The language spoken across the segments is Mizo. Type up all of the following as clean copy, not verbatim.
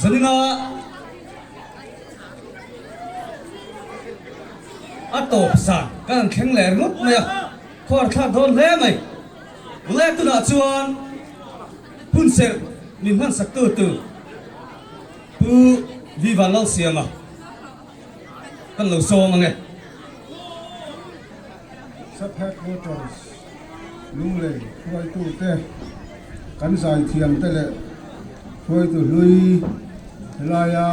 Zaninga a tawp zan kan han thleng leh ringawt mai a, khuar thlak dawn hle mai. Ule tunah chuan hun serh min hmansak tu tur Pu Vivan Lalsiama kan lo sawm ange. Sub Headquarters Lunglei hruaitute, kan zaithiamte leh hruaitu hlui helaia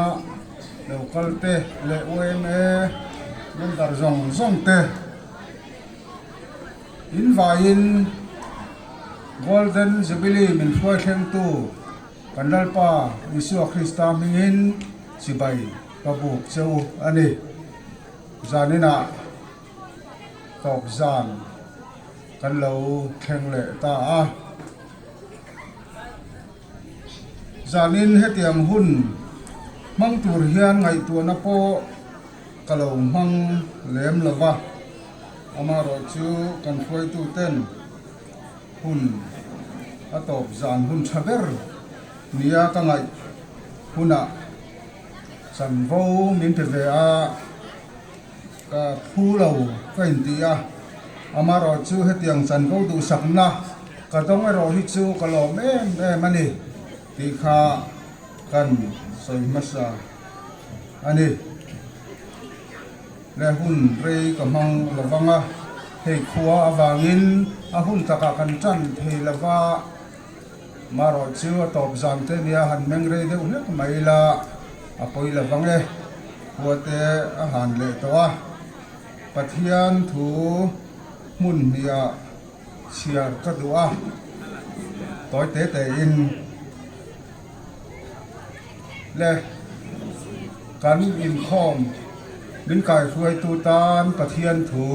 lo kalte leh yma member zawng zawng te invaiin Golden Jubilee min hruai thlengtu kan Lalpa Isua Krista hmingin chibai ka buk che u a ni. Zaninah tawp zan kan lo thleng leh ta a. Zanin hetiang hun hmang tur hian ngaihtuahna pawh ka lo hmang lem lo va, amaherawh chu kan hruaituten hun a tawp zan hun tha ber nia ka ngaih hunah Chanvo min pe ve a, ka phu lo ka inti a, amaherawh chu hetiang chanvo duhsakna ka dawng erawh hi chu ka lawm em em a ni tih kha kan sawi hmasa a ni. Le hun rei ka hmang lo vang a, hei khua avangin a hun takah kan tan thei lo va. Marawh chu a tawp zan te nia han meng rei deuh hlek mai ila a pawi lo vang e, khua te a han leh tawh a, Pathian thu hmun hniah chhiar ka duh a, tawi te te in le kan inkhawm min kaihruaitu tan Pathian thu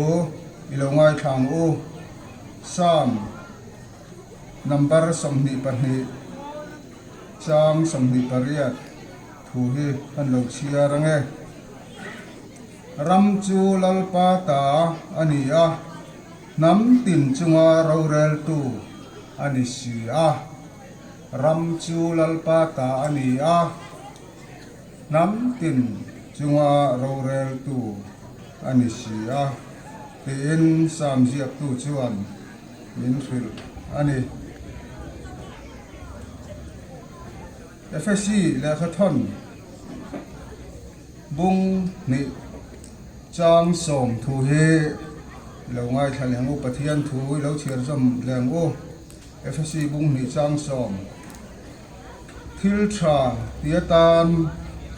i lo ngaithla ang u, Psalm. Number 22 chang 28 thu hi kan lo chhiar ang e. Ram chu Lalpa ta a ni a, hnam tin chunga roreltu a ni si a. Ram chu Lalpa ta a ni a, hnam tin chunga roreltu a ni si a, tiin Sam ziaktu chuan min hrilh a ni. Efesi lehkhathawn bung hnih chang sawm thu hi i lo ngaithla leh ang u, Pathian thu i lo chhiar zawm leh ang u. Efesi bung hnih chang sawm thil tha ti atan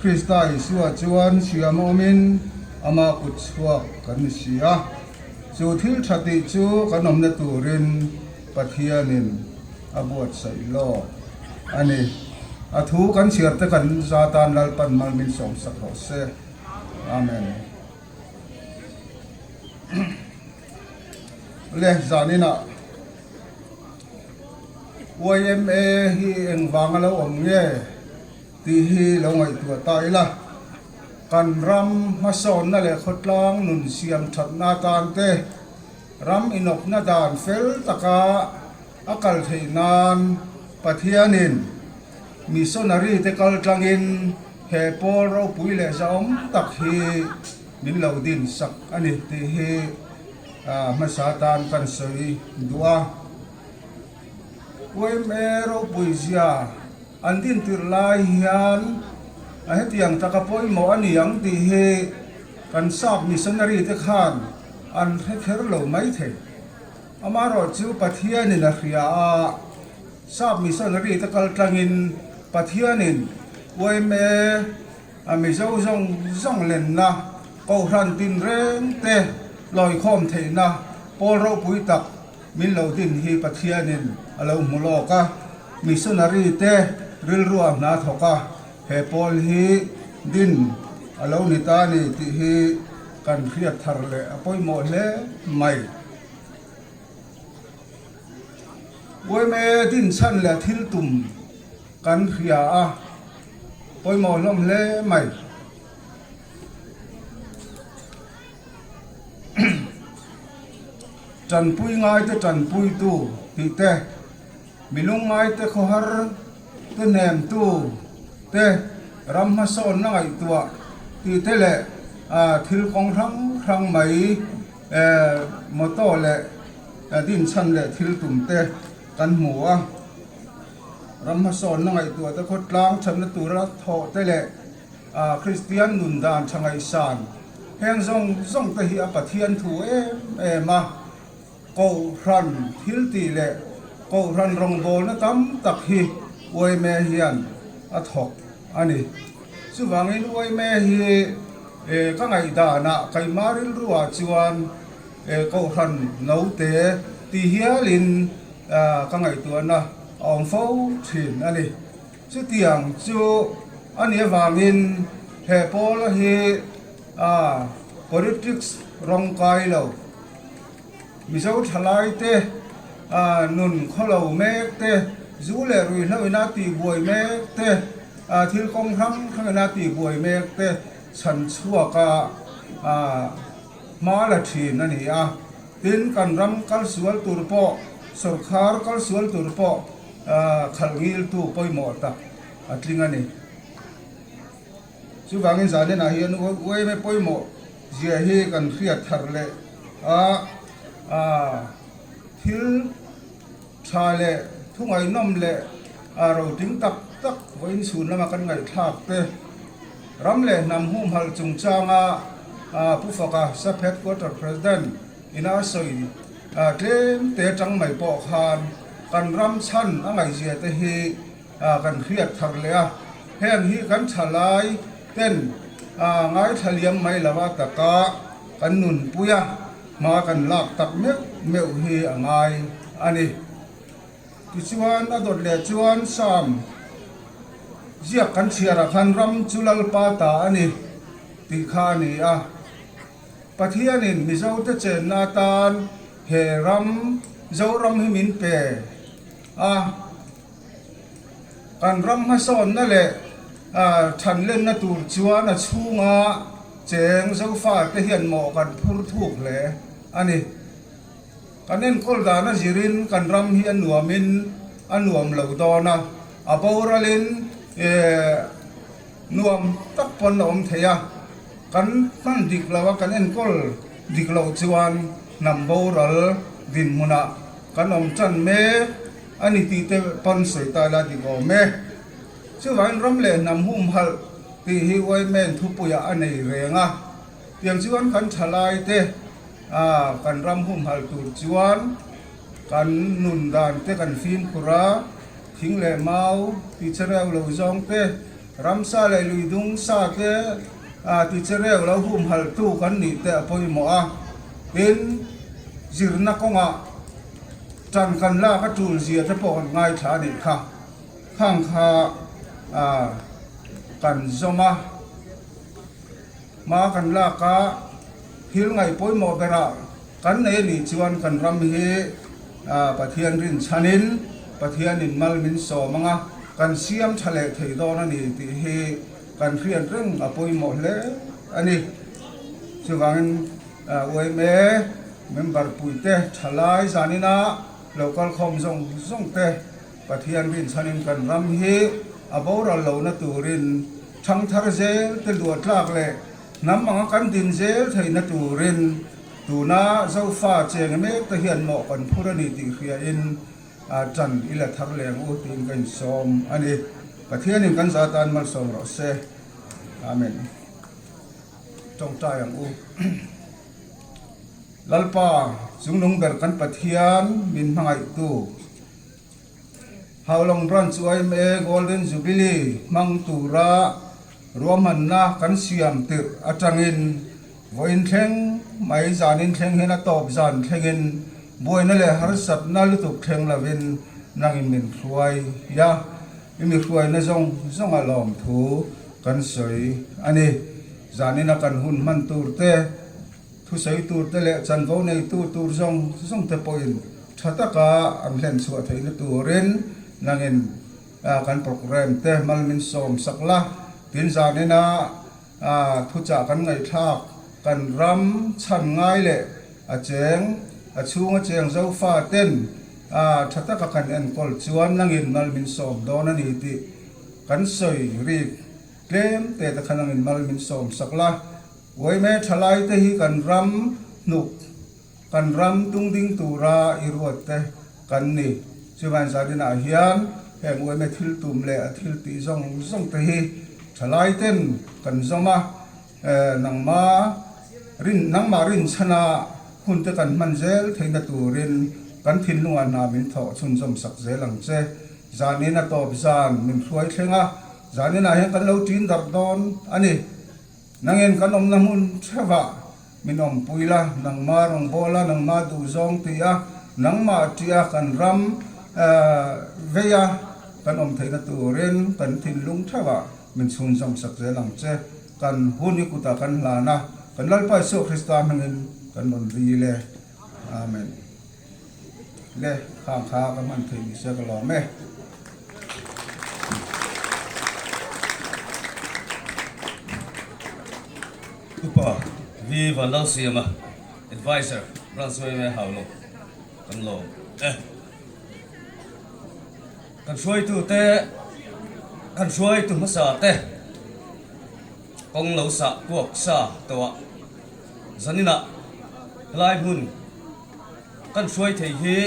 Krista Isua chuan siam awmin ama kut chhuak kan ni si a. Chu thil tha tih chu kan awmna turin Pathianin a buatsaih lawk a ni. A thu kan chhiar te kan za tan Lalpan mal min sawmsak rawh se. Amen. Le zaninah yma hi engvanga lo awm nge tih hi lo ngaihtuah ta ila. Kan ram hmasawnna leh khawtlang nun siam thatna atan te, ram inawpna dan fel taka a kal theih nan Pathianin missionary te kal tlangin he pawl ropui leh zahawm tak hi min lo din sak a ni tih hi hmasa atan kan sawi duh a. Yma ropui zia An dintir lai hian a hetiang taka pawimawh a ni ang tih hi kan sap missionary te khan an hre kher lo maithei. Amaherawhchu Pathianin a hria a, sap missionary te kal tlangin Pathianin yma a Mizo zawng zawng lenna Kohhran tinreng te lawikhawm theihna pawl ropui tak Min lo din hi Pathianin a lo hmu lawk a, missionary te rilrua hna thawk a, he pawl hi din a lo ni ta ni tih hi kan hriat thar leh a pawimawh hle mai. Yma din chhan leh thil tum kan hria a pawimawh hlawm hle mai. Tanpui ngaite tanpuitu tih te, mi lungngaite khawhar te hnemtu te, Ram hmasawnna ngaihtuah tih te leh thil kawng hrang hrang mai motto leh dinchhan leh thil tum te kan hmu a. Ram hmasawnna ngaihtuah te khawtlang thatna tura thawh te leh Kristian nun dan tha ngaihsan heng zawng zawng te hi a Pathian thu em em a. Kohhran thiltih leh Kohhran rawngbawlna tam tak hi Uaime hian a thawk a ni. Chuvangin Uaime hi ka ngaihdanah keimah rilruah chuan Kohhran note ti hialin ka ngaihtuahna a awm fo thin a ni. Chutiang chu a nih avangin he pawla hi politics rawng kai lo. Mizo thalaite nun khawlo mek te, zu leh ruihhlo ina tihbuai mek te, thil kawng hrang hrang ina tihbuai mek te chhan chhuaka hma la thin a ni a. Tin, kan ram kal sual tur pawh, sawrkhar kal sual tur pawh khalh ngiltu pawimawh tak a tling a ni. Chuvangin zanenah hian uaime pawimawh zia hi kan hriat thar leh a, thil tha leh thu ngaihnawm leh roting tak tak vawiin chhun lama kan ngaihthlak te, ram leh hnam humhalh chungchanga Pu Faka Sub Headquarter President ina a sawi tlem te atang mai pawh khan kan ram chhan a ngaihzia te hi kan hriat thar leh a, heng hi kan tha lai ten ngaithla liam mai lo a taka kan nunpui a, hma kan lak tak meuh meuh hi a ngai a ni. Tichuan a dawt leh chuan Sam ziak kan chhiarah khan ram chu Lalpa ta a ni tih kha a ni a, Pathianin Mizote chenna atan he ram Zoram hi min pe a. Kan ram hmasawnna leh thanlenna tur chuan a chhunga cheng Zofate hian mawh kan phur thuk hle a ni. Kan enkawl dan a zirin kan ram hi a nuamin a nuam lo dawn a, a boralin nuam tak pawn a awm thei a. Kan hman dik lo a, kan enkawl dik loh chuan hnam boral dinhmunah kan awm tan mek. A ni tih te pawn sawi ta ila dik awm e. Chuvangin ram leh hnam humhalh tih hi Wyman thupuiah a nei reng a. Tiang chuan kan thalai te kan ram humhalh tur chuan kan nun dan te kan fimkhur a, thing leh mau ti chereu lo zawng te, ramsa leh luidung sa te ti chereu lo humhalh tu kan nih te a pawimawh a. Tin, zirna kawngah. Ṭan kan lak a ṭul zia te pawh kan ngaithla a nih kha. Khang kha kan zawm a, hma kan lak a, thil ngaih pawimawh berah kan nei a nih chuan kan ram hi Pathian rinchhanin Pathianin mal min sawm ang a, kan siam ṭha leh thei dawn a ni tih hi kan hriat reng a pawimawh hle a ni. Chuvangin UMA member puite thalai zanina lo kalkhawm zawng zawng te Pathian rinchhanin kan ram hi a boral lohna turin thangthar zel te luahtlak leh hnam anga kan din zel theihna turin tuna Zofa cheng mek te hian mawh kan phur a ni tih hriain tan i la thar leng u tiin ka insawm a ni. Pathianin kan za tan malsawm rawh se. Amen. Tawngtai ang u. Lalpa, chungnung ber kan Pathian min hmangaihtu, Haulawng Branch yma Golden Jubilee hmang tura ruahmanna kan siam tirh atangin vawiin thleng mai zanin thleng hian a tawp zan thlengin buaina leh harsatna lutuk thleng lovin nangin min hruai a. I mi hruaina zawng zawnga lawmthu kan sawi a ni. Zanina kan hun hman tur te, thusawi tur te leh chanvo neitu tur zawng zawng te pawhin tha taka an hlen chhuah theihna turin nangin kan programme te mal min sawm sak la. Tin zanina thuchah kan ngaihthlak kan ram chhan ngai leh a cheng, a chhunga cheng zofa ten tha taka kan enkawl chuan nangin mal min sawm dawn a ni tih kan sawi rik. Tlem te te khan angin mal min sawm sak la. Uaime thalai te hi kan ram hnuk, kan ram tungding tura i ruat te kan ni. Chuvain zaninah hian heng uaime thil tum leh a thil tih zawng zawng te hi thalai ten kan zawm a, nangma rin nangmah rinchhana hun te kan hman zel theihna turin kan thinlungah hna min thawh chhunzawm sak zel ang che. Zanin a tawp zan min hruai thleng a, zaninah hian kan lo ṭin darh dawn a ni. Nangin kan awmna hmun ṭheuhah min awmpui la, nangma rawngbâwl a, nangma duhzawng tih a, nangmah ṭih a kan ram vei a kan awm theihna turin kan thinlung ṭheuhah min chhunzawm sak zel ang che. Kan hun i kutah kan hlan a, kan Lalpa Isua Krista hmangin kan rawn ril e. Amen. Le, khang kha ka hman theih ni se ka lawm e. Upa V Vanlalsiama, Adviser, Branch yma hau lo kan lawm e. Kan hruaitute, kan hruaitu hmasa te kawng lo sah kuak sa tawh ah zaninah helai hmun Kan hruai thei hi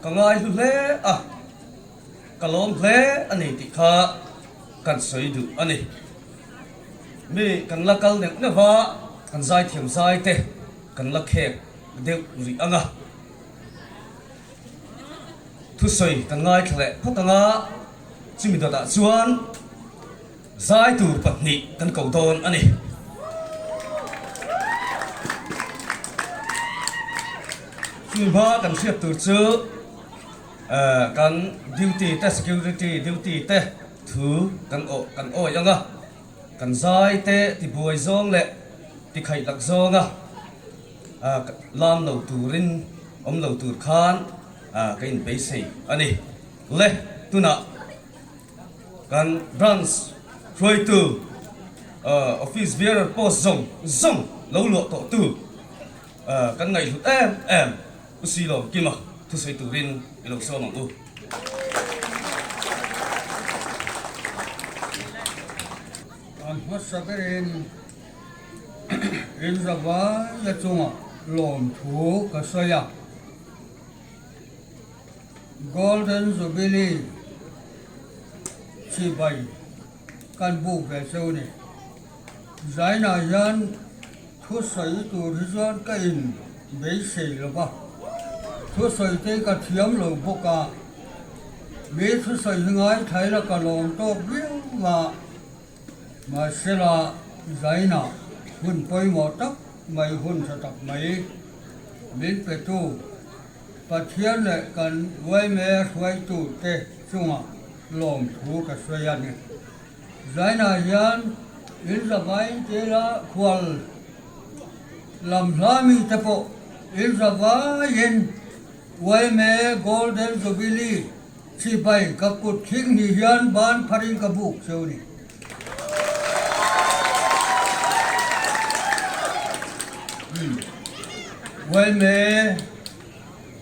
ka ngai hlu hle a, ka lawm hle a ni tih kha kan sawi duh a ni. Mi kan la kal neuh neuh va, kan zaithiam zai te kan la khek deuh rih ang a. Thusawi kan ngaithla leh phawt ang a, chumi dawtah chuan Zai tur pahnih kan ko dawn a ni. Chumi hma kan hriat tur chu kan duty te security duty te thu kan awh kan awih ang a, kan zai te tibuai zawng leh tikhaih lak zawnga lam lo turin awm lo tur khan ka inbeisei a ni. Le tunah. Kan branch hruaitu office bearer post zawng zawng lo luah tawhtu kan ngaihhlut em em U Silawm Kima thusawi turin i lo sawm ang u. Kan hmasa berin Inzavaia chunga lawmthu ka sawi a. Golden Jubilee chibai kan buk ve cheu ni. Zainah hian thusawi tur hi chuan ka in beisei lo va, thusawi te ka thiam lo bawk a, mi thusawi hi ngaithla ila ka lawm tawk viau a, mahsela Zainah hun pawimawh tak mai hun tha tak mai min petu Pathian leh kan yma hruaitute chungah lawmthu ka sawi a ni. Zainah hian in zavaiin tila khual lam hla mite pawh in zavaiin yma Golden Jubilee chibai ka kut thleng ni hian ban pharin ka buk cheu ni. Yma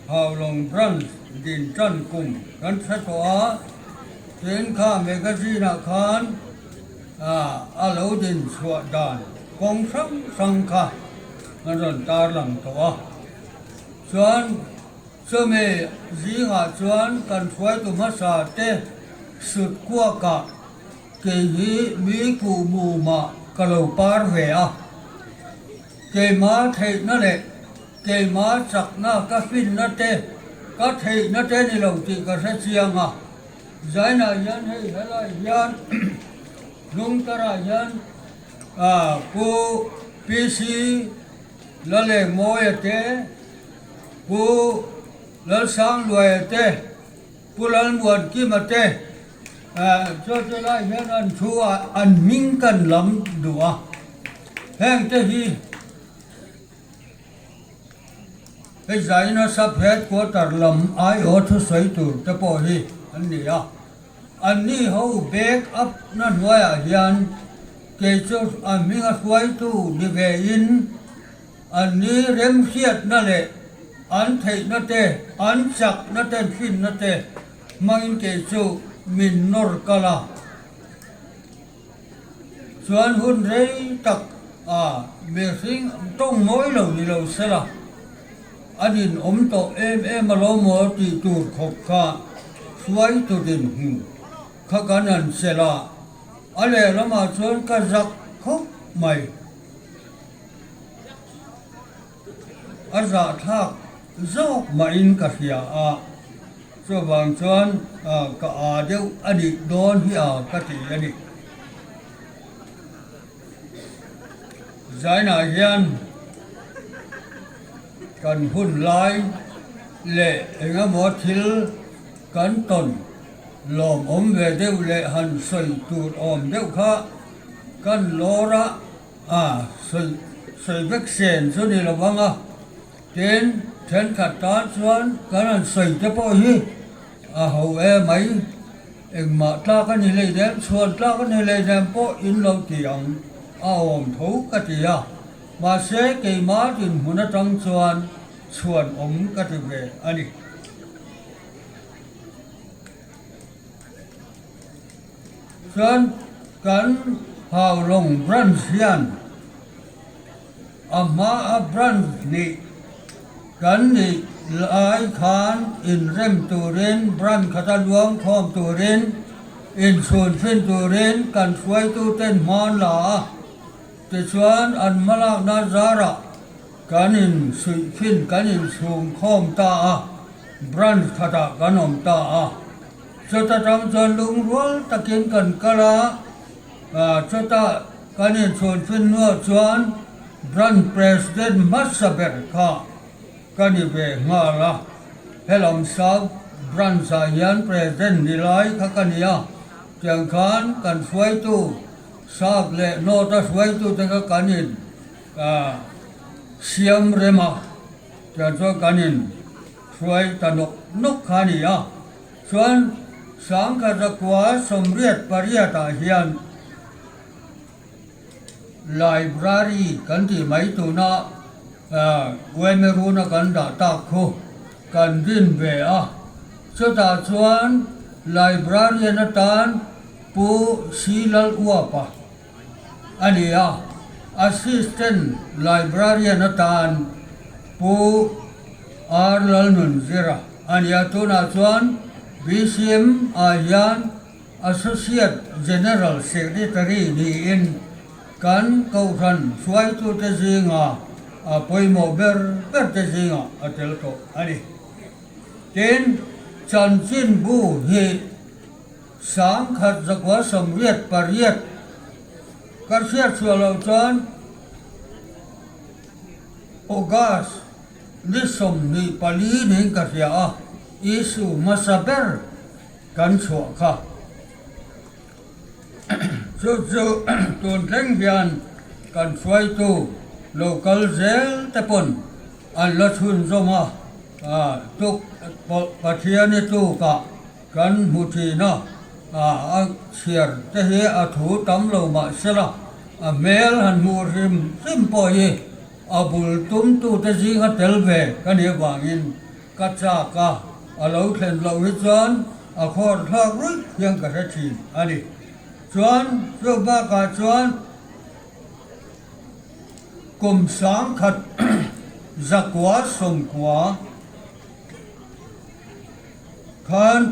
Haulawng Branch din tan kum kan hre tawh a, tin kha magazine ah khan a lo din chhuah dan kawng hrang hrang kha an rawn tarlang tawh a. Chuan chumi zingah chuan kan hruaitu hmasa te sut kuakah Kei hi mi kuh mumah ka lo par ve a, keima theihna leh keima chakna ka finna te ka theihna te ni lo tih ka hre chiang a. Zainah hian hei helai hian hnungtarah hian Pu PC Lalengmawia te, Pu Lalsangluaia te, Pu Lalmuankima te, Chaw chu lai hian an thu a, an hming kan lam duh a, heng te hi hei zaina sub headquarter lam aiawh thusawi tur te pawh hi an ni a, anni ho back up na hnuaiah hian kei chu a hminga hruaitu ni ve in anni remhriatna leh an theihna te, an chakna te, an finna te Hmangin kei chu min nawr kal a. Chuan hun rei tak a mihring tawng mawi lo ni lo sela, an in awm tawh em em alawm maw tih tur khawp kha hruaitu dinhmun kha kan han chelh a, a lehlamah chuan ka zak khawp mai. A zahthlak zawk mahin ka hria a, chuvang chuan ka aa deuh a nih dawn hi a ka ti a ni. Zainah hian kan hun lai leh engemaw thil kan tawn lawmawm ve deuh leh han sawi tur awm deuh kha kan lawr a. A sawi sawi vek sen chu ni lo vang a, tin thenkhat tan chuan kan han sawi te pawh hi a ho e mai, engmah tlak a ni hleinem, chhuan tlak a ni hleinem pawh in lo ti ang a awm tho ka ti a, mahse keimah dinhmun atang chuan chhuan awm ka ti ve a ni. Chuan kan Haulawng Branch hian a hmaa branch nih kan nih lai khan inrem turin branch khata luang khawm turin inchhunfin turin kan hruaituten hma an la a, tichuan an hmalakna zarah kan insuihfin kan inchhung khawm ta a, branch khatah kan awm ta a. Chuta tang chuan lungrual takin kan kal a, chuta kan inchhunfin hnuah chuan Branch President hmasa ber kha ka ni ve nghal a, helam South Branch-ah hian President ni lai kha ka ni a, tiang khan kan hruaitu South leh North-a hruaitute kha kan in siam rem a, tiang chuan kan in hruai ta nawk nawk kha a ni a. Chuan Sangkhatakua 88 ah hian Library kan tih mai tuna Uemeruna kan dah tak khu kan din ve a, chutah chuan Librarian atan Pu Silal Uapa a ni a, Assistant Librarian atan Pu R Lalnunzira a ni a, tunah chuan BCM ah hian Associate General Secretary niin kan Kohhran hruaitute zinga a pawimawh ber berte zingah a tel tawh a ni. Tin, chanchinbu hi 1988 ka hriat chhuah loh chuan August ni 24 niin ka hria a, issue hmasa ber kan chhuah kha. Chu chu tun thleng hian kan hruaitu lo kal zel te pawn an la chhunzawm a, tuk Pathiani tukah Kan hmu thin a, a chhiar te hi a thu tam lo mah sela, a hmel han hmuh hrim hrim pawh hi a bul tumtute zinga tel ve ka nih avangin ka chak a, a lo thlen loh hi chuan a khawr thlak ruih hian ka hre thin a ni. Chuan chu bakah chuan kum 1990, Khan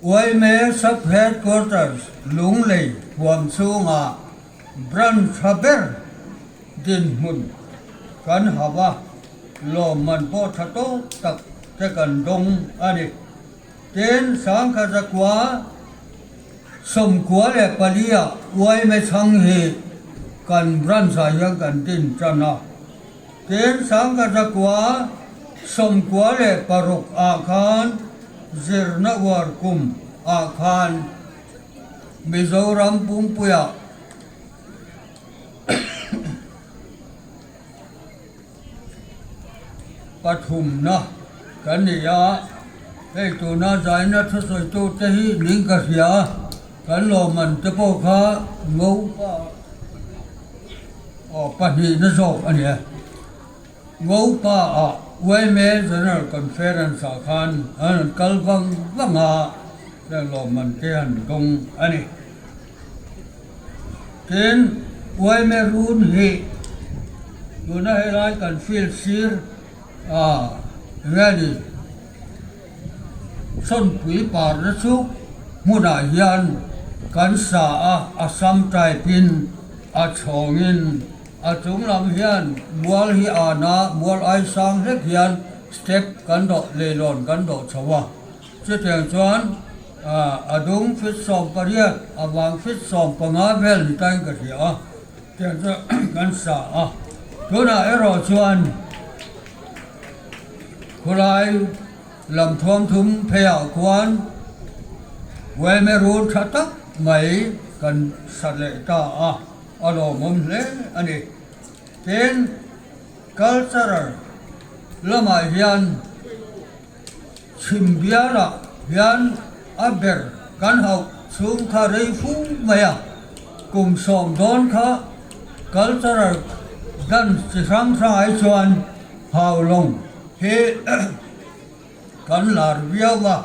yma Sub Headquarters Lunglei huam chhungah branch tha ber dinhmun kan hauh a, lawmman pawh tha tawk tak te kan dawng a ni. Tin, 1994 ah yma chhang hi kan branch ah hian kan din tan a. Tin, 1996 ah khan zirna uar kum ah khan Mizoram pumpuiah pathumna kan ni a, hei tuna zaina thusawitute hi ning ka hria a, kan lawmman te pawh kha ngopa Aw pahnihna zawk a nia. Ngopa ah yma General Conference ah khan an rawn kal vang vang a, heng lawmman te han dawng a ni. Tin, Uaime run hi tuna helai kan field sir ah enge ni Sawnpui parna chu hmunah hian kan sa a, Assam type in a chhawngin a chung lam hian mual hi an a, mual ai sang hlek hian step kan dawh leilawn kan dawh chho a. Chutiang chuan a dung fit 18, a vang fit 15 vel ni tain ka hria a, tiang chu kan sa a. Tunah erawh chuan khulai lam thuam thum pheiah khuan Uaime rul tha tak mai kan sa leh ta a, a lawmawm hle a ni. Tin, cultural lamah hian. Chhim bialah hian a ber kan hauh chhung kha rei fu mai a, kum 10 dawn kha cultural dance chi hrang hrang ai chuan Haulawng hi kan lar viau a.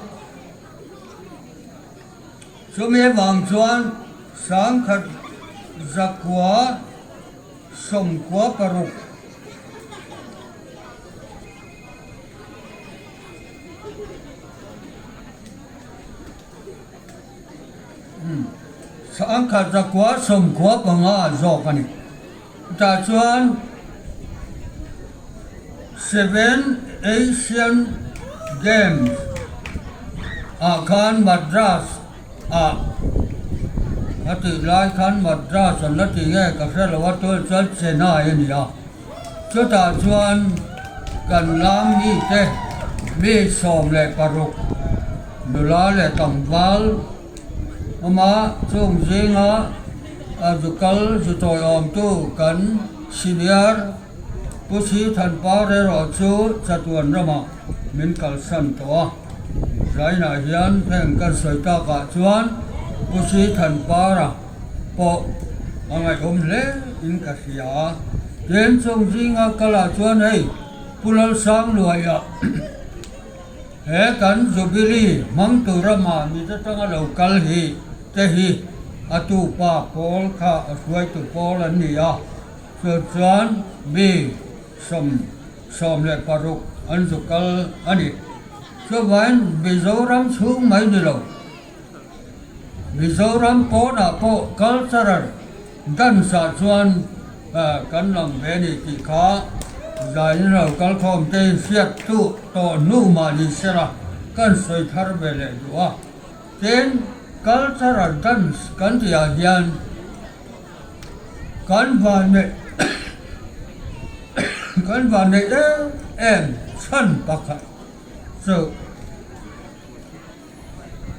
Chumi avang chuan 1996. 1995 zawk a ni. Chutah chuan Seven Asian Games ah khan Madras ah a tih lai khan Madras an la ti nge ka hre lo a, tunah chuan Chennai a ni a. Chutah chuan kan lam mite mi 16 nula leh tlangval awma chung zinga a zu kal zu tawiawmtu kan senior Pu Sri Thanpar erawh chu chatuan ramah min kalsan tawh a. Zainah hian heng kan sawi takah chuan Pu Sri Thanpara pawh a ngaihawm hle in ka hria a. Tin, chung zinga kalah chuan hei Pu Lalsangluaia he kan Jubilee hmang tura mahni te tanga lo kal hi te hi a tupa pawl kha a hruaitu pawl an ni a, chu chuan mi 16 an zu kal a ni. Chuvangin Mizoram chhung mai ni lo. Mizoram pawnah pawh cultural dance ah chuan kan lang ve a ni tih kha zain lo kalkhawm te in hriat duh tawh hnu mah ni sela kan sawi thar ve leh duh a. Tin, cultural dance kan tih ah hian kan vanneih kan vanneih em em chhan pakhat chu.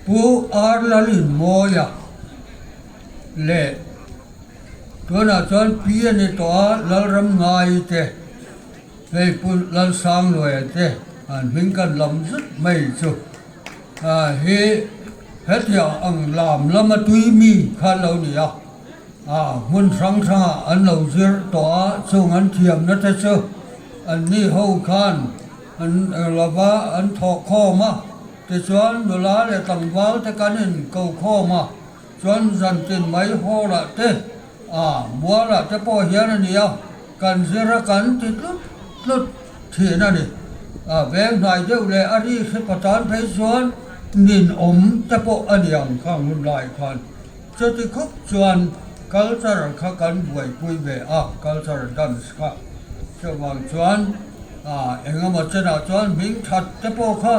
Pu Arlalinmawia leh tunah chuan pi a ni tawh a, Lalramngai te, hei Pu Lalsangluaia te an hming kan lam zut mai chu hi hetiang ang lam lama tui mi kha an lo ni a, hmun hrang hrangah an lo zir tawh a, chung an thiamna te chu anni ho khan an lova an thawh khawm a. Tichuan nula leh tlangval te kan in ko khawm a, chuan zantin mai hall ah te, ah mual ah te pawh hian a ni a, kan zir a kan ti tlut tlut thin a ni. A veng hnai deuh leh a ri hre patan phei chuan ninawm te pawh a ni ang khang hun lai khan. Chuti khawp chuan culture kha kan buaipui ve a, culture dance kha. Chuvang chuan engemaw chenah chuan hming that te pawh kha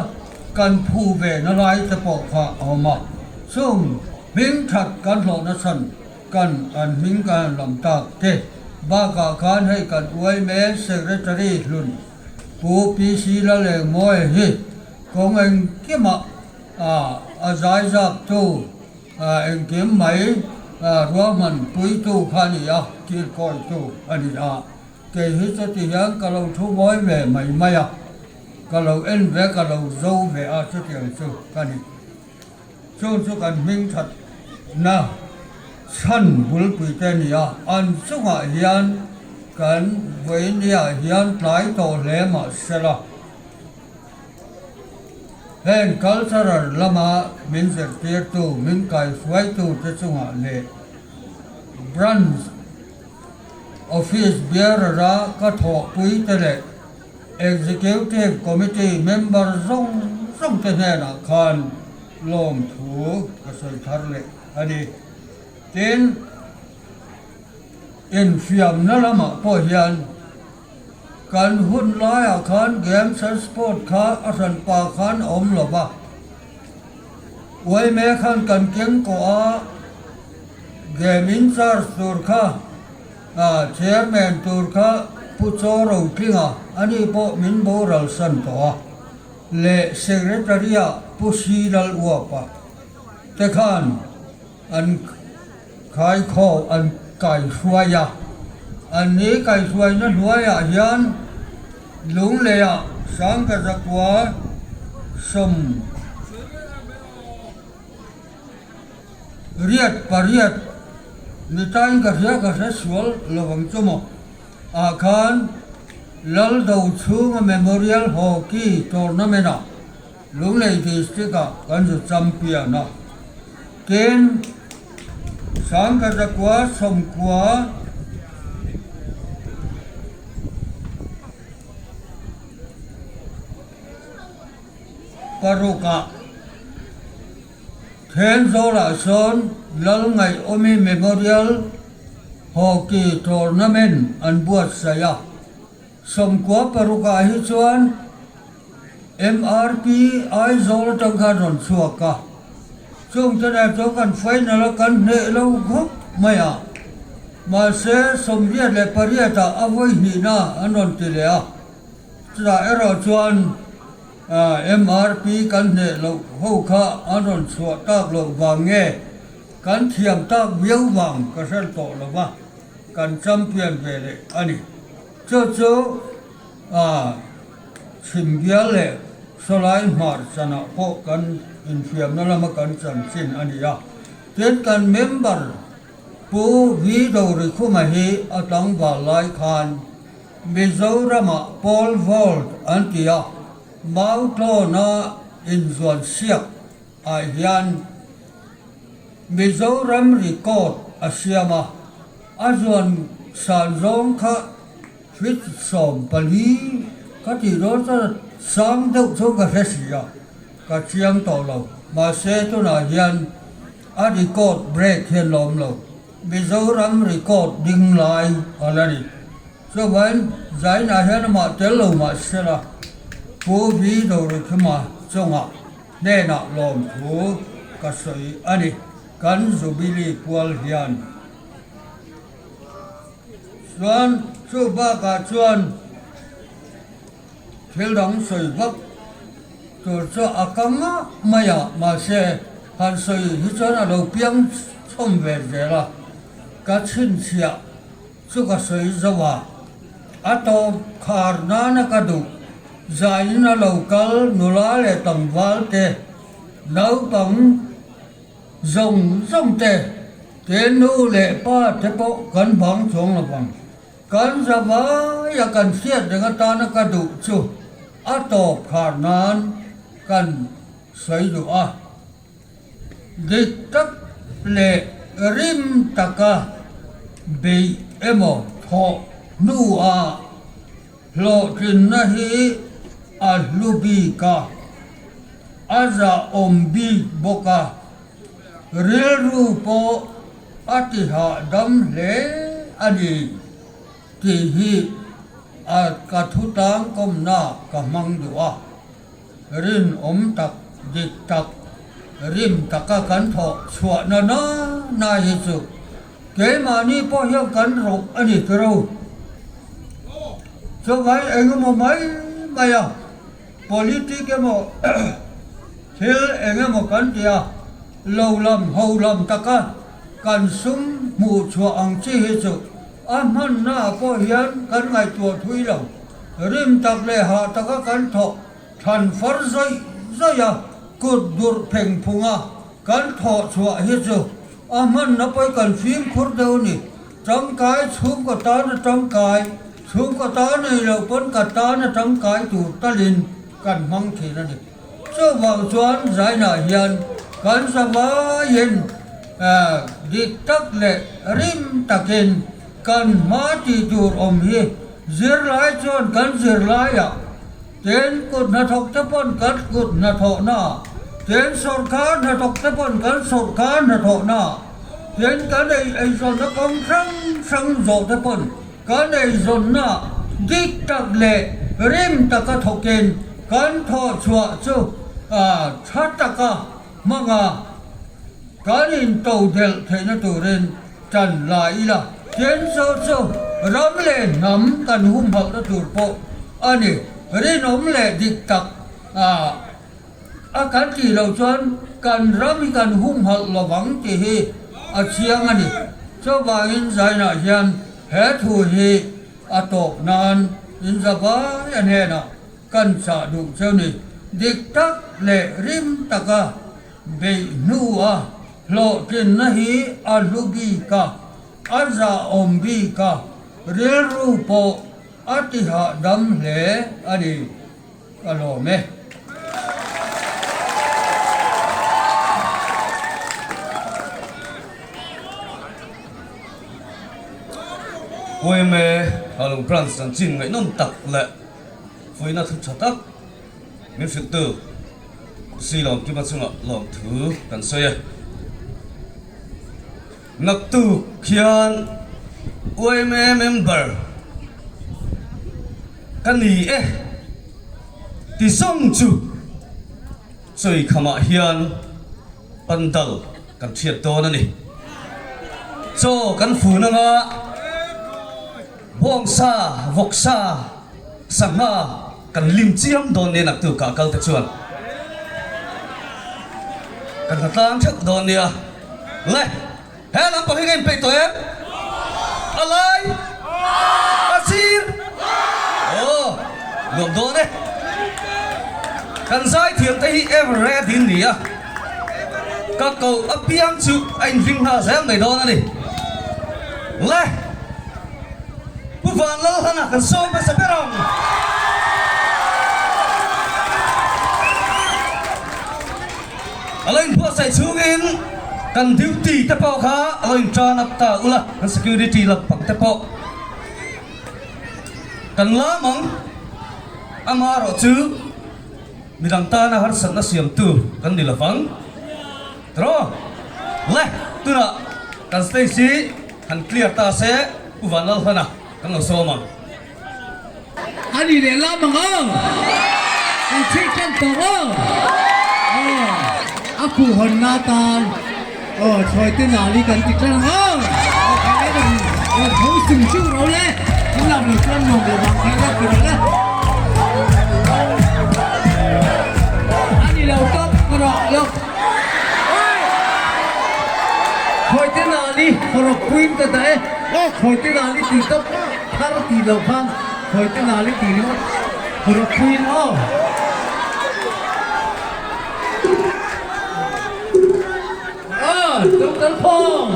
kan phu ve na lai te pawh kha a awm a. Chung hming that kan hlawh nachhan kan an hming kan han lam tak te bakah khan hei kan uaime Secretary hlun Pu PC Lalengmawia hi kawng engkimah a zaizaktu Engkim mai ruahman puitu kha a ni a, kilkawitu a ni a. Kei hi chuti hian ka lo thu mawi ve mai mai a, ka lo en ve, ka lo zo ve a, chutiang chu ka ni. Chung chu kan hming thatna chhan bulpui te a ni a, an chungah hian kan vawinia hian tlai tawh hle mah sela. Heng cultural lama min zirtirtu, min kaihruaitu te chungah leh Branch Office Bearer-a ka thawhpui te leh Executive Committee member zawng zawng te hnenah khan lawmthu ka sawi thar leh a ni. Tin, infiamna lamah pawh hian kan hun laiah khan Games and Sport kha a hranpa khan a awm lo va. Uaime khan kan keng kawh a, game in charge tur kha chairman tur kha Pu Chaw Rotlinga ani pawh min boral san tawh a, leh secretary ah Pu Si Lal Uapa te khan an khaikhaw an kaihruai a, an ni kaihruaina hnuaiah hian Lungleiah Sangkazakua 88 ni tain ka hria ka hre sual lovang chu maw ah khan Laldo chhunga Memorial Hockey Tournament ah Lunglei District ah kan zu champion a, tin Sangkazakua 90 ah Thenzawl-ah sawn Lalngaihawmi Memorial Hockey Tournament an buatsaih a, 96 ah hi chuan MRP Aizawl atang khan rawn chhuak a, chung te nen chuan kan final a kan hneh lo khawp mai a, mahse 88 ah a vawi hnihna an rawn ti leh a, chutah erawh chuan MRP kan hneh loh ho kha an rawn chhuah tak loh vang nge kan thiam tak viau vang ka hre tawh lo va, kan champion ve leh a ni. Chu chu Chhimbial leh Sawlai hmar chanah pawh kan infiamna lama kan chanchin a ni a. Tin, kan member Pu Vi Dorikhuma hi a tlangval lai khan Mizoramah pole vault an ti a, Mautlawna inzuan siak ah hian Mizoram record a siam a, a zuan san zawng kha Feet 14 ka tih dawn chuan sang deuh chu ka hre si a, ka chiang tawh lo. Mahse tunah hian a record break hian la awm lo. Mizoram record ding lai a la ni. Chuvangin Zainah hian amah tel lo mah sela Pu Vi Dorikhima chungah hnenah lawmthu ka sawi a ni. Kan Jubilee pual hian. Chuan chu bakah chuan thil dang sawi vak tur chu a ka ngah mai a, mahse han sawi hi chuan a lo piang chhawm ve zel a, ka chhinchhiah chu ka sawi zo a, a tawp khar nana ka duh zaiin a lo kal nula leh tlangval te naupang Zawng zawng te, te nu leh pa te pawh kan bang chuang lo vang. Kan za vaia kan hriat reng atana ka duh chu a tawp khar nan kan sawi duh a. Dik tak leh rim taka beih emaw thawh hnuah Hlawhtlinna hi a hlu bik a, a zahawm bik bawk a, rilru pawh a ti hahdam hle a ni tih hi a ka thutang kawmna ka hmang duh a, rinawm tak, dik tak, rim taka kan thawh chhuahna na na hi chu Keimahni pawh hian kan rawh a ni tiro. Chuvai engemaw mai mai a, politic emaw thil engemaw kan ti a, lo lam ho lam taka kan sum hmuh chhuah ang chi hi chu a hmanna ah pawh hian kan ngaihtuah thui lo. Rim tak leh hah taka kan thawh than far zawih zawih a, kut durh pheng phung a kan thawh chhuah hi chu A hmanna pawh kan fimkhur deuh a ni. Tangkai chhungkaw tana tangkai, chhungkaw ta nei loh pawn ka tana tangkai tur talin kan hmang thin a ni. Chuvang chuan Zainah hian kan zavaiin Dik tak leh rim takin kan hma tih tur awm hi zirlai chuan kan zirlaiah Tin, kut hnathawk te pawn kan kut hnathawhna, tin sawrkar hnathawk te pawn kan sawrkar hnathawhna, tin kan ei eizawnna kawng hrang hrang zawh te pawn kan eizawnna dik tak leh rim taka thawkin kan thawhchhuah chu tha taka hmanga kan intodelh theihna turin Ṭan la ila, tin chu chu ram leh hnam kan humhalhna tur pawh a ni. Rinawm leh dik tak a kan tih loh chuan kan ram hi kan humhalh lovang tih hi a chiang a ni. Chuvangin Zainah hian he thu hi a tawp nan inzavai a hnenah kan chah duh cheu ni. Dik tak leh rim taka beih hnua Hlawhtlinna hi a hlu bik a, a zahawm bik a, rilru pawh a ti hahdam hle a ni. Ka lawm e. Uaime Halung Branch chanchin ngaihnawm tak leh fuihna thu tha tak min hrilhtu. Si Lawmkima chungah lawmthu kan sawi a. Naktuk khian yma member ka ni e ti zawng chu chawi khamah hian pandal kan thiat dawn a ni. Chaw kan fun anga bawngsa, vawksa, sangha, Kan lim chiam dawn nia naktu kah kal te chuan kan hla tlang theuh dawn nia. Le, he lampang hi ka inpeih tawh em? A lai? A sir? Aw, nuam dawn e. Kan zaithiam te hi ever ready an ni a, ka koh apiang chu a inhlim nghal zel mai dawn a ni. Le! Pu Vanlalhana kan sawm hmasa ber ang. A lo inbuatsaih chhungin kan duty te pawh kha a lo intan up ta ula, kan security lampang te pawh kan lam ang. Amaherawh chu midang tana harsatna siamtu kan ni lovang. Tiraw? Le, tunah kan stage hi han clear ta se Pu Vanlalhlana kan lo sawm ang. A ni leh lam ang aw, kan chhih tan tawh aw. Aw, a khuhhawnna atan aw thawi te nali kan ti tan ang aw. Aw khai le rawn rawn tho sung sung ro le, in lam lo chuan nuam lo vang khai lawk ti ro le. A ni lo tawp ka rawh lawk. Khawi te nali hawrawp puiin ka dah e. Khawi te nali tih tawp thar tih loh khan khawi te nali tih ringawt hawrawp puiin aw. Aw Doctor Phong.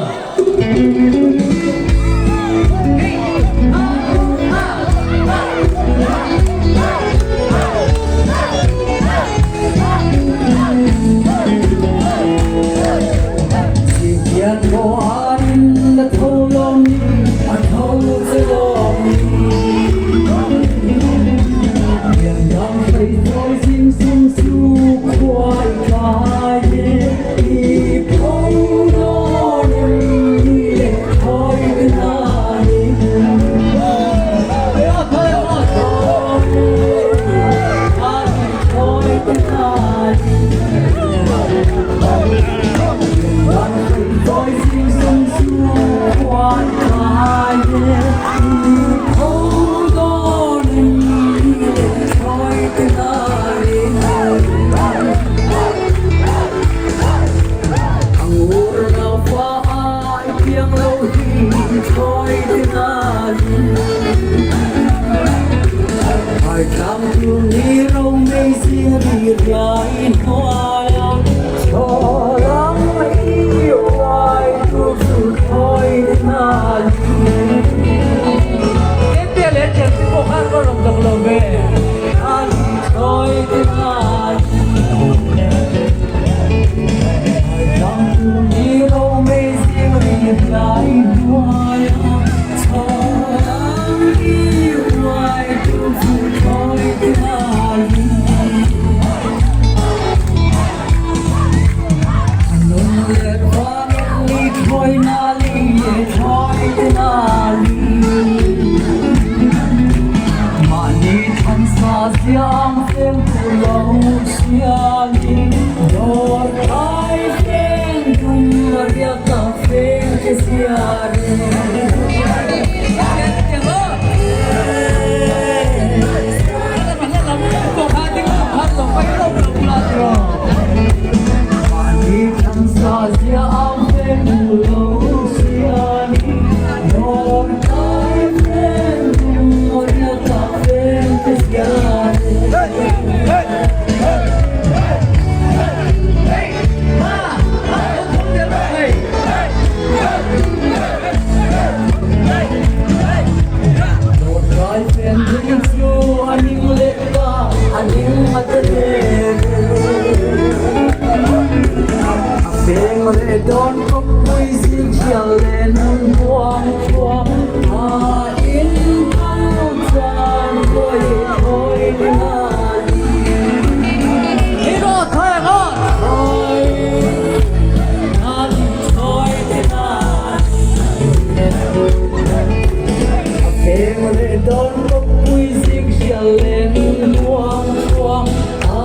Dawn kawppui zing hrial len luang luang a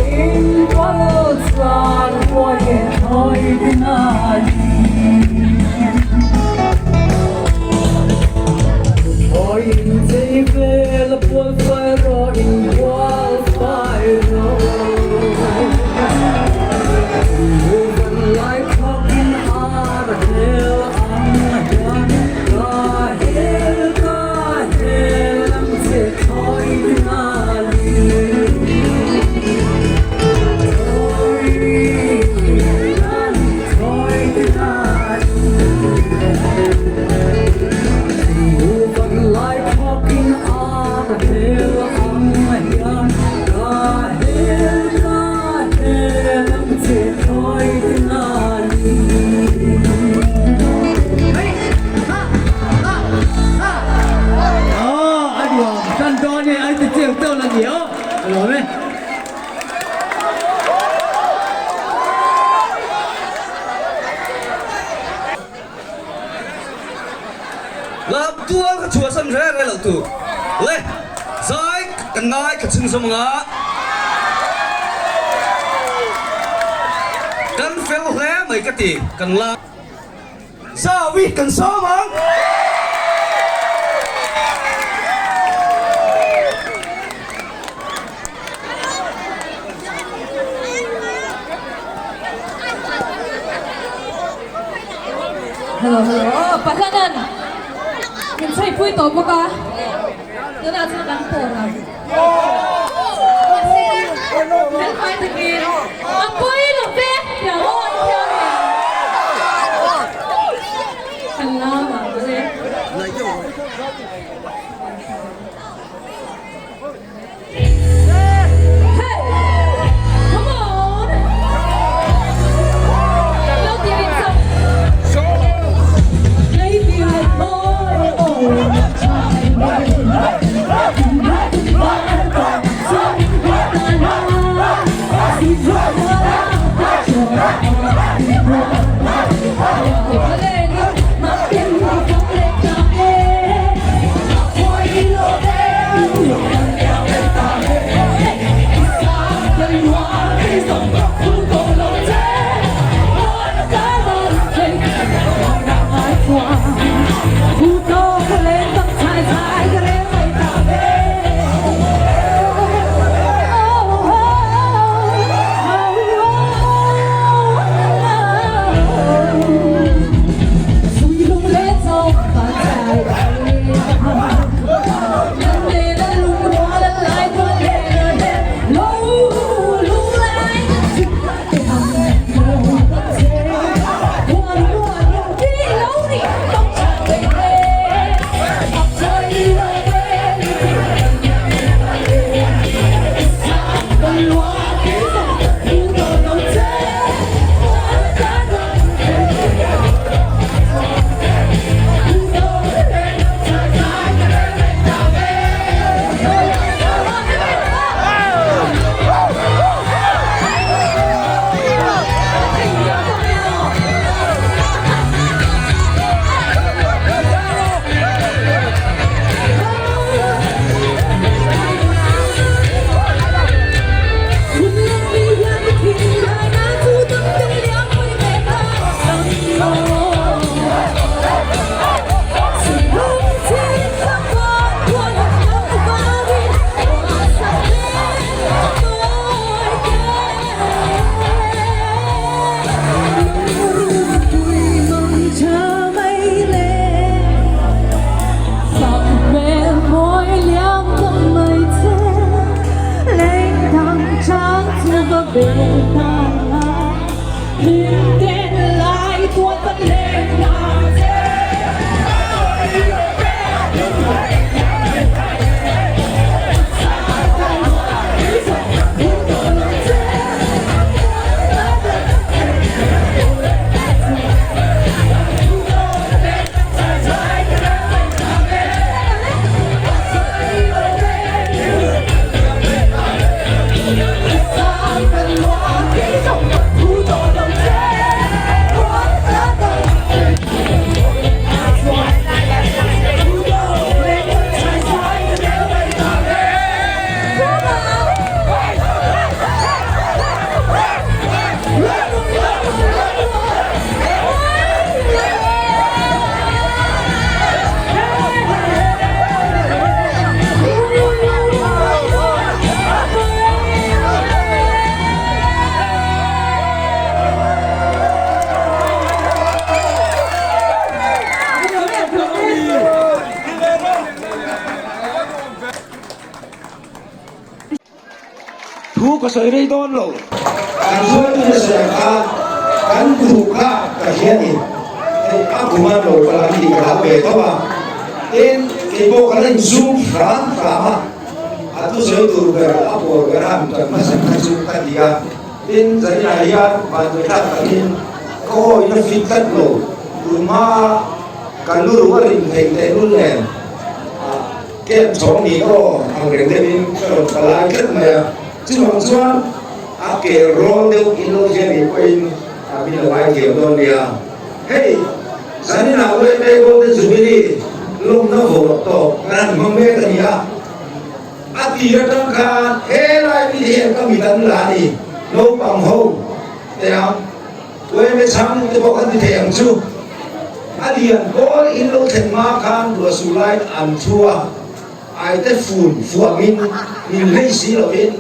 in kal chuan huai e thawi tinali. Thawi in chei vel a pual fai rawh in pual fai rawh. Van lai khawk in ar hel ang hian ka hel ka hel ang che thawi tinali. Thawi tinali thawi tinali. Van lai khawk in ar hel ang hian ka hel ka hel ang che thawi tinali. Aw a nuam tan dawn e an ti chiang dawn a ni aw ka lawm e. Lam tual ka chhuahsan reng reng loh tur le zai kan ngai ka chhunzawm anga kan fel hle mai ka ti kan la Zawi kan sawm ang. Hello hello aw Pathianan min chheipui tawh bawk a tunah chuan kan pawr ang mahse felfai takin a pawi lo ve tiang aw an thiam ve kan lam ang le. Hey! Come on! Lo ti rin sak. Thu ka sawi rei dawn lo. Kan hruaitute sawi ang khan kan duh kha ka hria ni. Hei a kum a lo kal ang tih ka hlau ve tho a. Tin, kei pawh ka la inzum hram hram a. A thusawi tur ber a pawl ber a han tan hmasa kha chu ka ti a. Tin, zaninah hian vanduaithlak takin ka awina fit tlat lo. Tunhma ka lu ruh a rin theih tehlul nen Camp chhawng ni aw ang reng deuhin ka rawn ta lai tlat mai a, chuvang chuan a kel rawl deuh in lo hian nih pawhin a min lo ngai thiam dawn nia. Hei, zaninah YMA Golden Jubilee lawmna vawrh tawp kan han hmang mek a ni a, a tir atang khan helai mi te hian ka mit an la a ni, naupang ho te ang. YMA chhang te pawh kan ti thei ang chu. A lian pawl in lo thlen hma khan ruahsur laiin an thu a, aite fun fuangin min hlei si lovin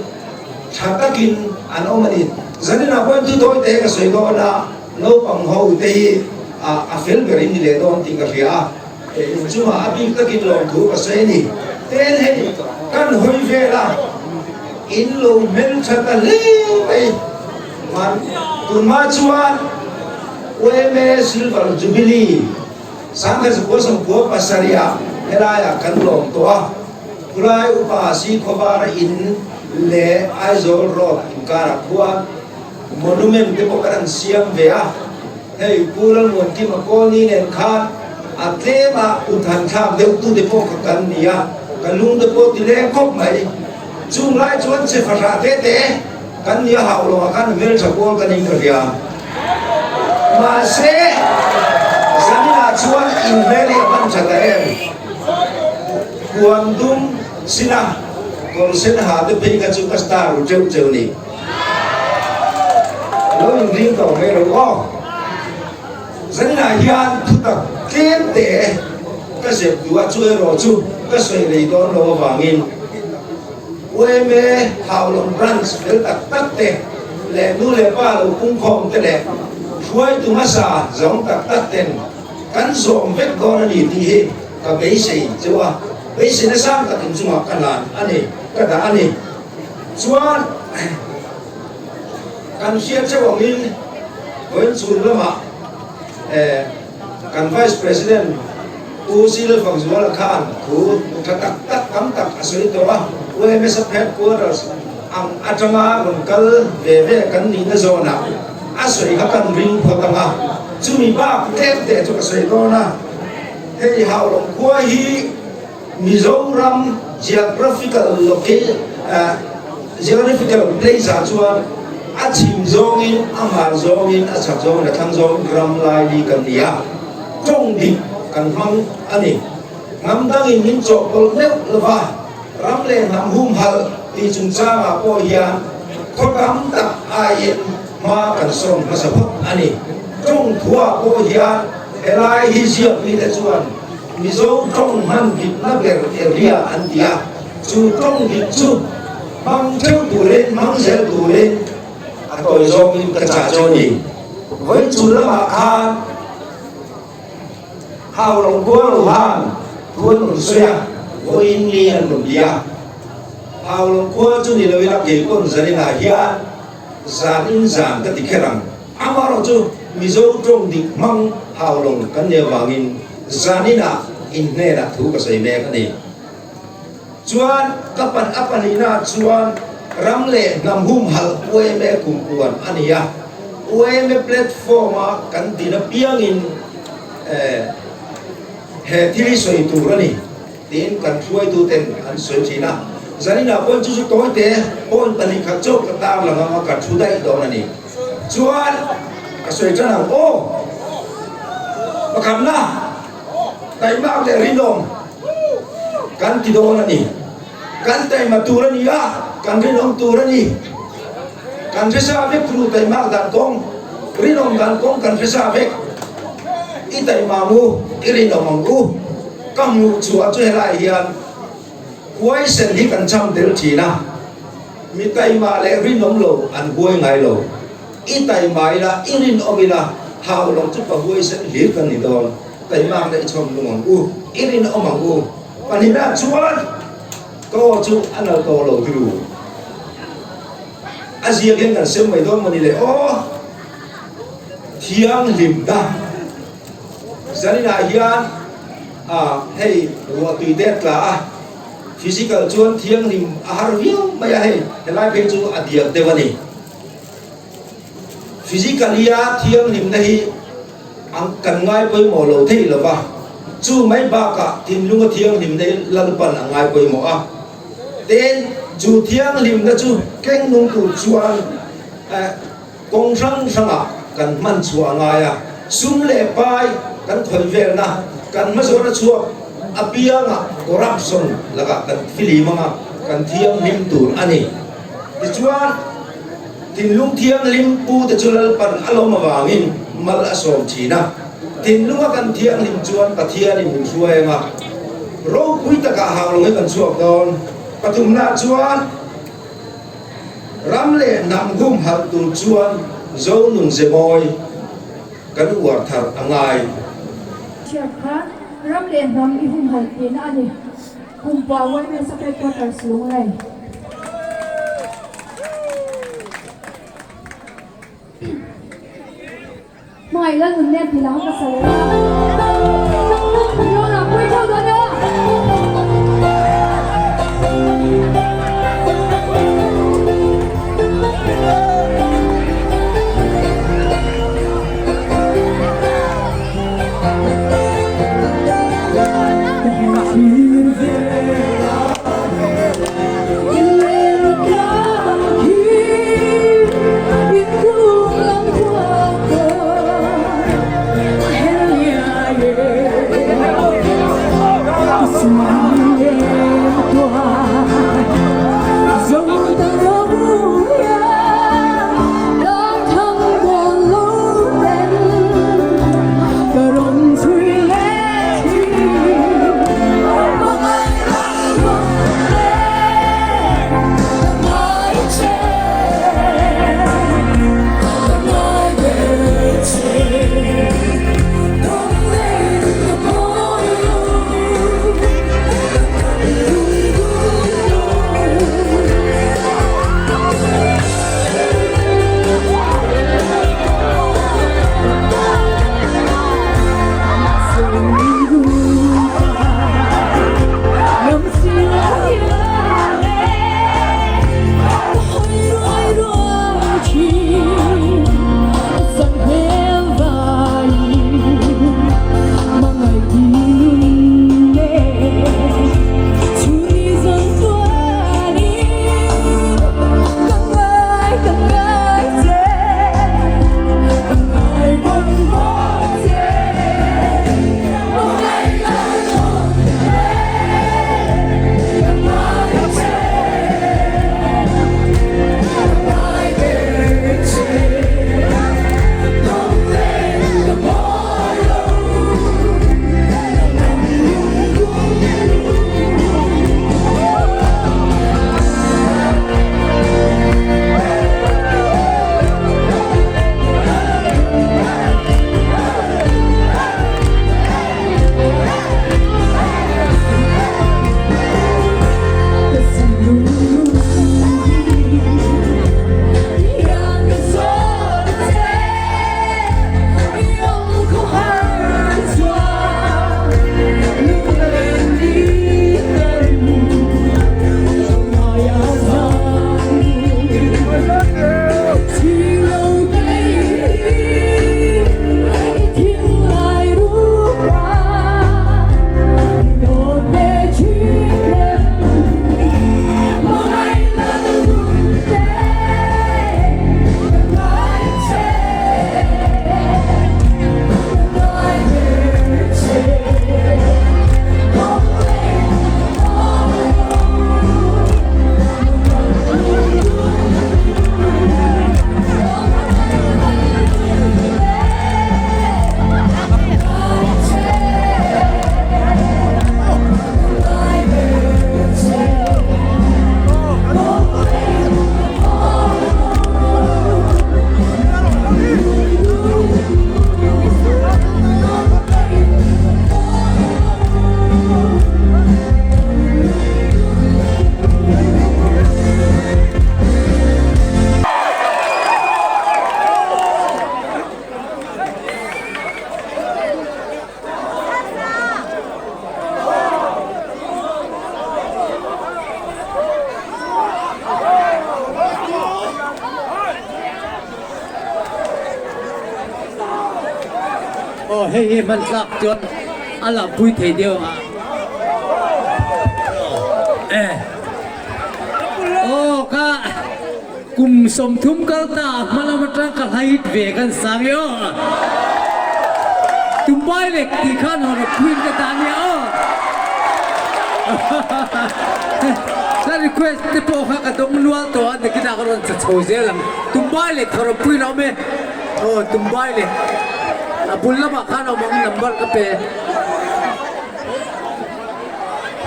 tha takin an awm a ni. Zaninah pawhin thu tawi te ka sawi dawn a, naupang ho te hi a fel ber in ni leh dawn tih ka hria a, inchungah a bik takin lawmthu ka sawi a ni. Ten hei kan hawi vel a, in lo hmeltha ta hle mai. Man, tunhma chuan YMA Silver Jubilee 1997 ah helaiah kan lawm tawh a, Khulai Upa Sikhawvara In leh Aizawl Road inkarah khuan monument te pawh kan han siam ve a, hei Pu Lalmuankima Kawlni nen khan a tlema kut han thlak deuh tu te pawh kha kan ni a, ka lung te pawh ti leng khawp mai. Chung lai chuan che fahrah te te. Kan nia hauh lo ah khan hmeltha pawl ka ning ka hria. Mahse, zaninah chuan inhmel hi a hman tha ta em? Puan dum sina kawr sen ha te phei kha chu ka star ru teuh cheu ni. Lo inring tawh mai lo aw. Zaninah hian thutak tlem te ka zep duh a, chu erawh chu ka sawi rei dawn lo avangin. Yma Haulawng Branch fel tak tak te leh nu leh pa lo pungkhawm te leh hruaitu hmasa zawng tak tak ten kan zawm vek dawn a ni tih hi ka beisei cheu a, beisei nasang tak inchungah ka hlan a ni, ka dah a ni. Chuan kan hriat cheu angin vawiin chhun lamah Kan Vice President Pu Cyril Fakzuala khan thu tha tak tak tam tak a sawi tawh a, UMSF Headquarters ang atanga rawn kal ve ve kan nihna zawnah a sawi kha kan ring phawt ang a, chumi bak tlem teh chu ka sawi dawn a, hei Haulawng khua hi Mizoram geographical geographical place ah chuan a chhim zawngin, a hmar zawngin, a chhak zawngin, a thlang zawngin ram laili kan ni a, tawng dik kan hmang a ni. Hnam dangin min chawhpawlh meuh lova ram leh hnam humhalh tih chungchangah pawh hian khaw tam tak aiin hma kan sawn hmasa phawt a ni. Tawng thuah pawh hian helai hi ziak mite chuan Mizo tawng hman dikna ber area an ti a, chu tawng dik chu hmang theuh turin, hmang zel turin a tawi zawngin ka chah chu a ni. Vawi chu lamah khan Haulawng khua lo han thu an rawn sawi a, vawiin ni an rawn ti a. Haulawng khua chu ni loin a keipawn zaninah hian zan in zan ka ti kher ang. Amaherawhchu Mizo tawng dik hmang haulawng kan nih avangin zaninah in hnenah thu ka sawi mek a ni. Chuan ka pan a pahnihnaah chuan ram leh hnam humhalh YMA kumpuan a ni a, YMA platform-a kan din apiangin he thil hi sawi tur a ni. Tiin kan hruaituten an sawi thin a, zaninah pawhin chu chu tawite point 2 khat chauh ka tar lang anga ka thu daih dawn a ni. Chuan ka sawi tan ang aw, pakhatna taimak leh rinawm kan ti dawn a ni. Kan taima tur a ni a, kan rinawm tur a ni. Kan hresa vek ru taimak dan kawng, rinawm dan kawng kan hresa vek. I taima ang u, i rinawm ang u. Ka hmuh chhuah chu helai hian huaisen hi kan cham tel thin a, mi taima leh rinawm lo an huai ngai lo. I taima ila, i rinawm ila, hau lo chu pa huaisen hlir kan ni dawn. Taimak leh i chhawm lung ang u, i rinawm ang u. Pahnihna chuan ka aw chu a nal tawh lo ti ru. A ziak hian kan sem mai dawn mawni le aw. Thianghlimna zaninah hian ah hei ruahtui te a tla a, physical chuan thianghlim a har viau mai a hei helai phei chu a diak deuh a ni. Physically a thianghlimna hi ang kan ngai pawimawh lo thei lo va, chu mai bakah thinlunga thianghlimna hi Lalpan a ngai pawimawh a. Tin, chu thianghlimna chu keng nung tur chuan kawng hrang hrangah kan hman chhuah a ngai a, sum leh pai kan khawih velna, kan hmazawn a chhuak apiangah corruption lakah kan filim anga kan thianghlim tur a ni. Tichuan, thinlung thianghlim pute chu Lalpan a lawm avangin mal a sawm thin a, thinlunga kan thianghlim chuan Pathianin min hruai anga ropui takah hau lo hi kan chhuak dawn. Pathumna chuan ram leh hnam humhalh tur chuan Zonun Zemawi kan uar thar a ngai. Hriat khan ram leh hnam i humhalh tihna a ni. Kumpa Women's Headquarters Lunglei. Hmangaih la nun nen tilang ka sa leh a. Yona pui theuh dawn nia. Hei hi hman tlak chuan a lampui thei deuh ang a. Eh. Aw ka kum 30 kal ta a hma lam atang ka hlait ve kan sang i aw. Tumbai lek tih khan hawn a phuin ka ta nia aw. Ka request te pawh kha ka dawng nual tawh a nakinah ka rawn cha chho zel ang. Tumbai lek hawn a phuin a awm e. Aw Tumbai lek a bul lamah khan awm ang number ka pe.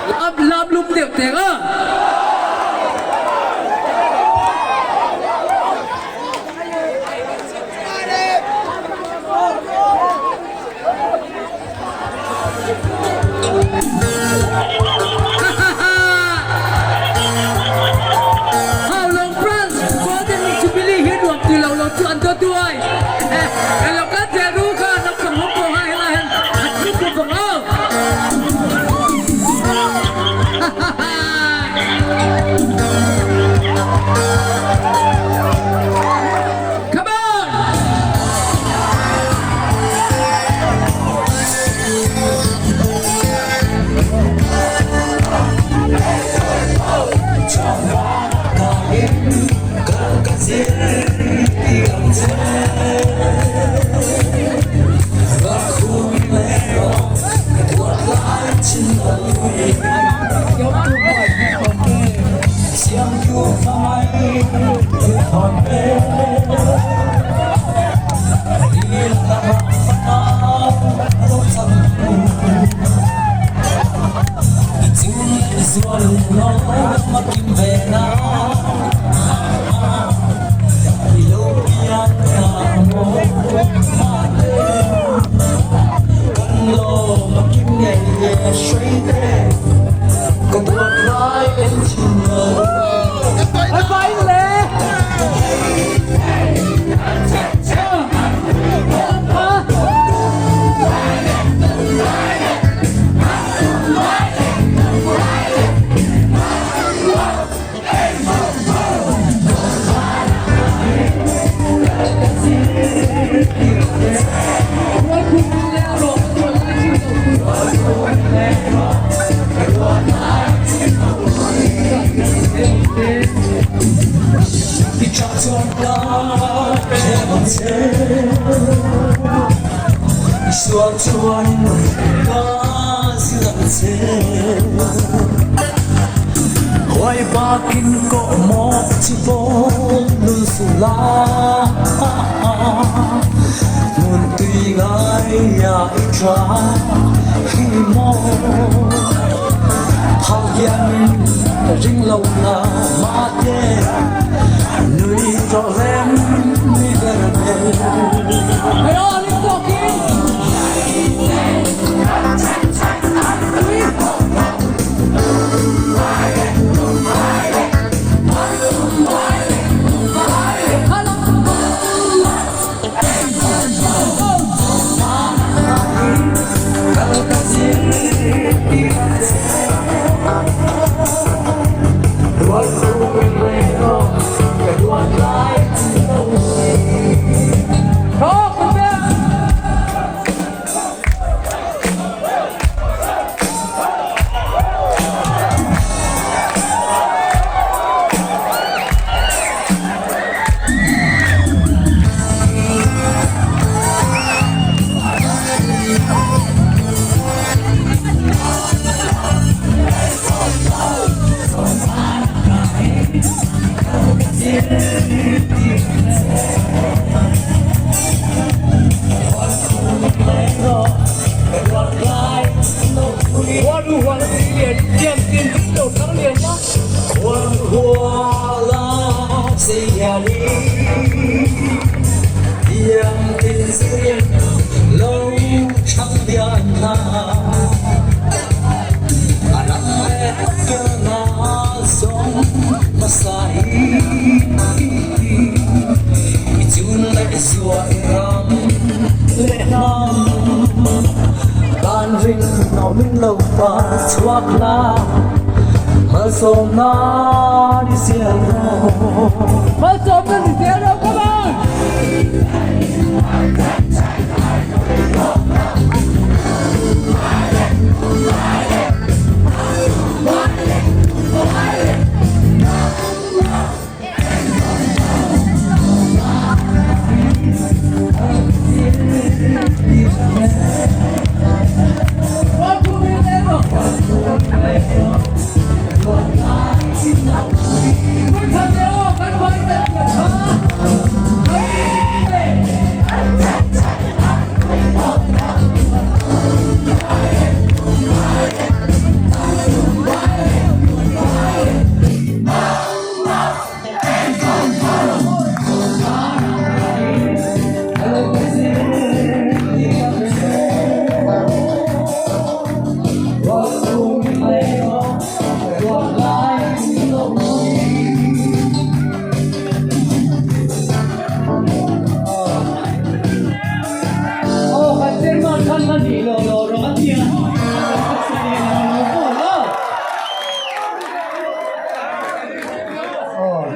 Lam lam lum deuh teng a. Haulawng Branch Golden Jubilee hi nuam ti lo lo chu an dawt duai. Kan lo kal zel ru kha naupang ho pawh kha helai hian an thu bawk ang aw. Come on! Come on!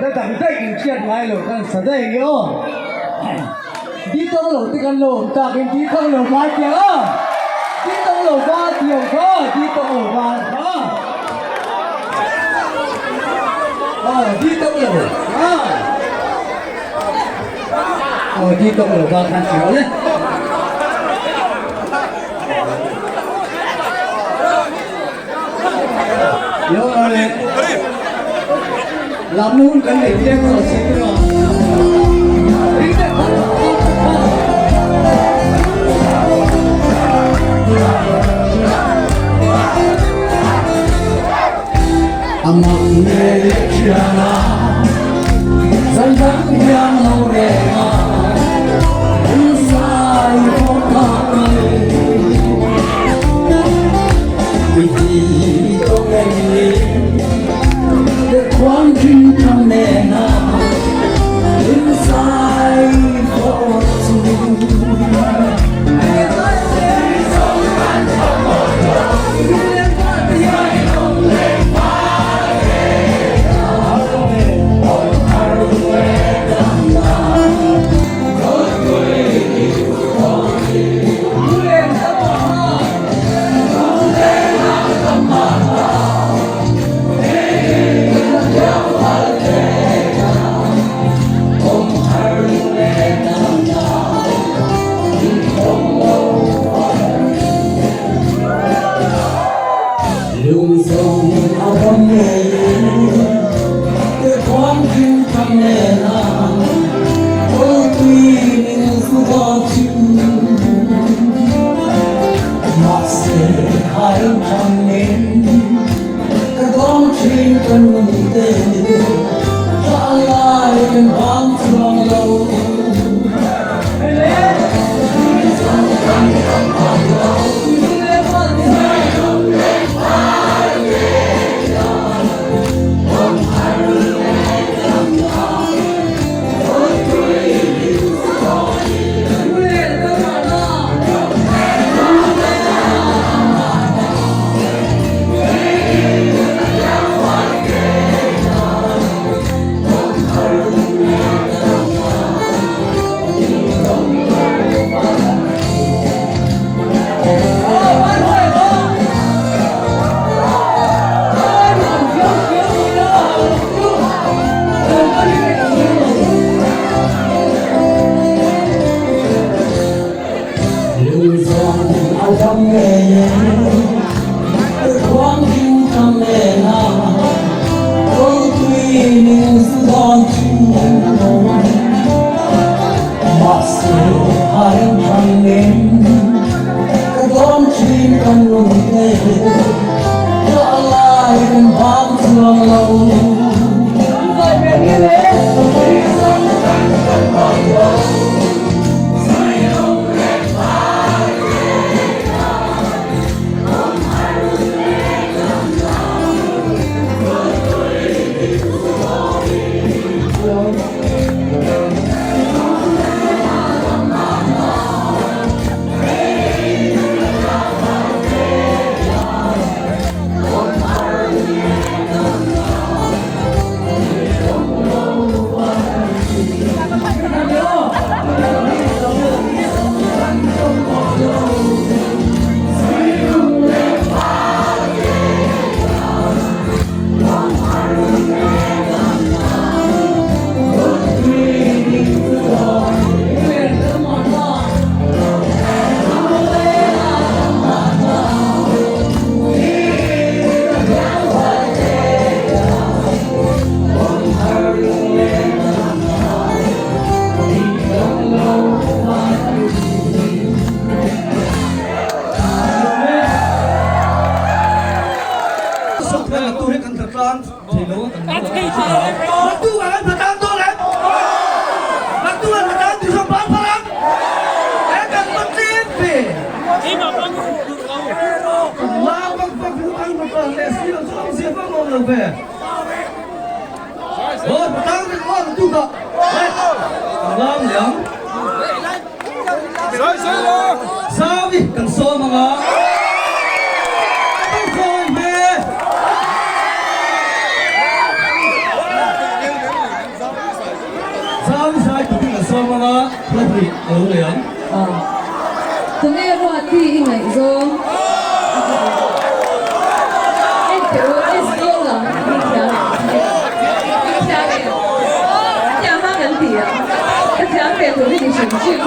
Hla dang daih in hriat ngai lo khan sa daih nge aw. Di tawng lo te kan lo awm tak in di tawng lo ba tiang a. Di tawng lo ba tiang kha di tawng lo ba kha. Aw di tawng lo a. Aw di tawng lo ba khan tiang le. Yo ale. Lam hun kan nei tlem tawh si te rawh. Amak nge thiana zan dang hian lo reng a insai fawm kha kai anga, hla hnih a lo nei ang. Aw. Tunge Ruati i ngaihzawng? En teh u, SO lam i thiam em? I thiam em? Hetiang kha kan ti a, ka thiam ve tur hi ni hrim hrim.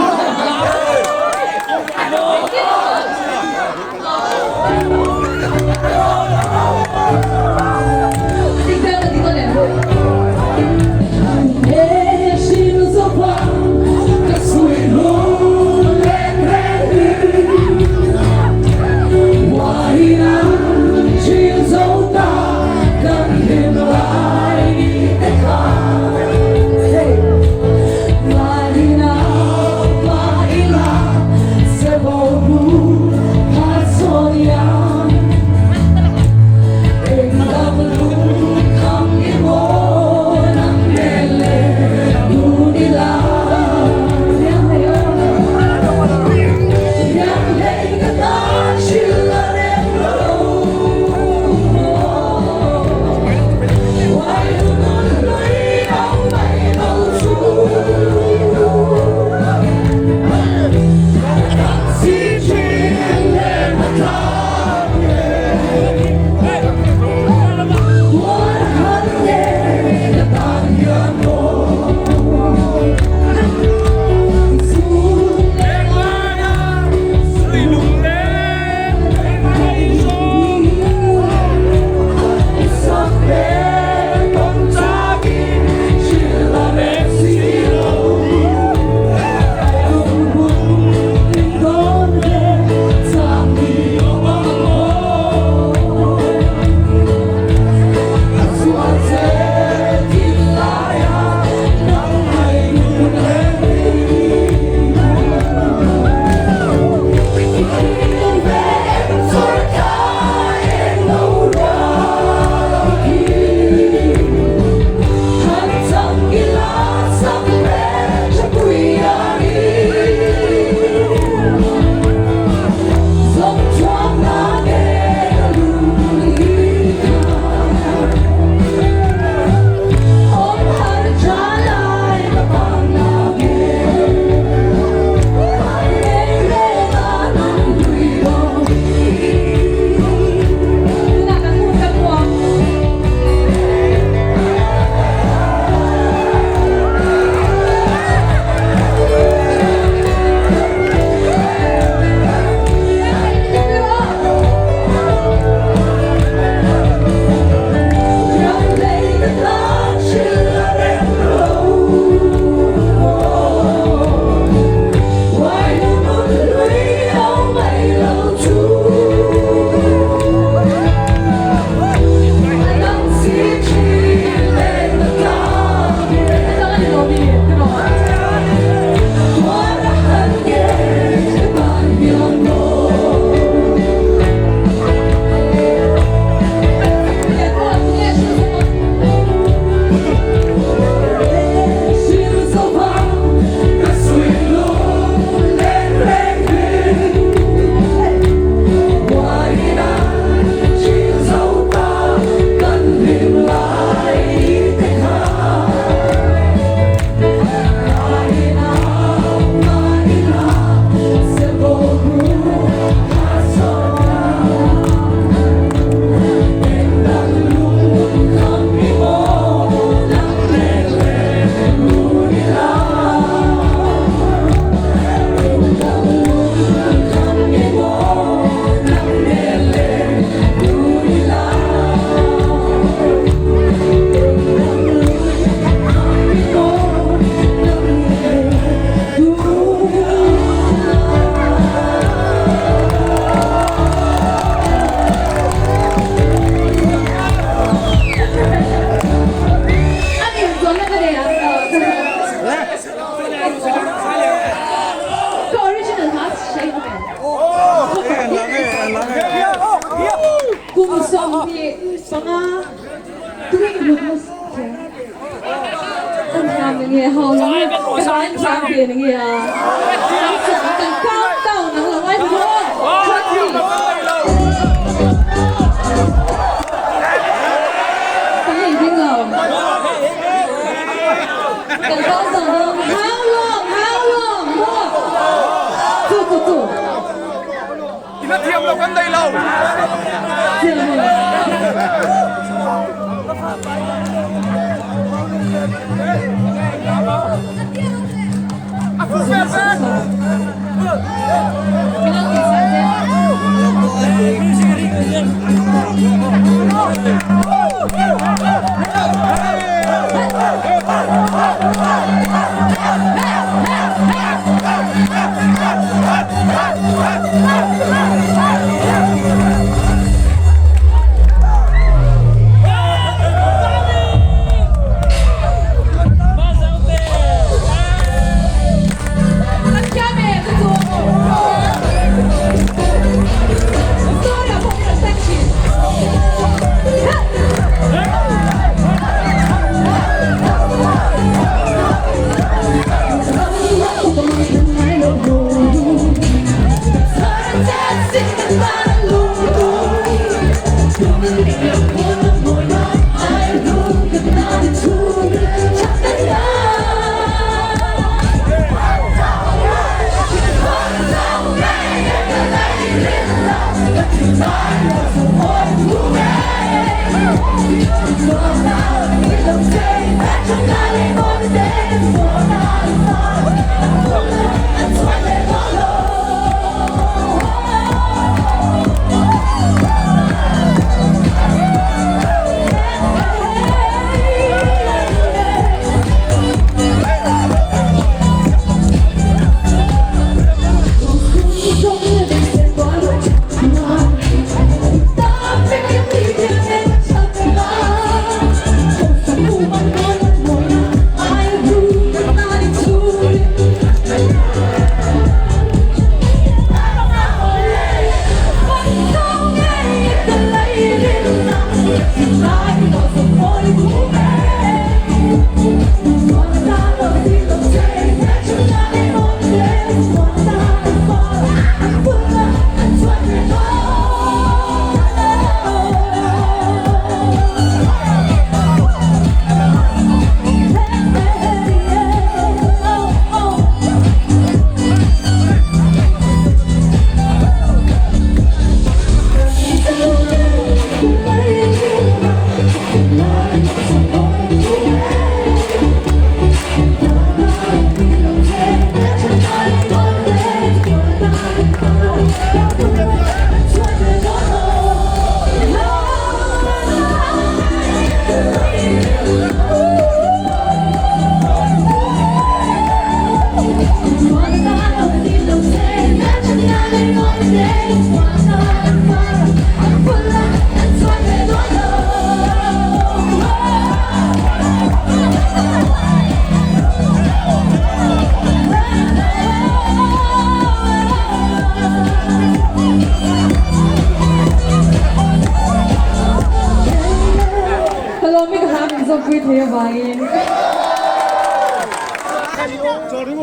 Ka lawm i ka hla min zawmpui thei avangin.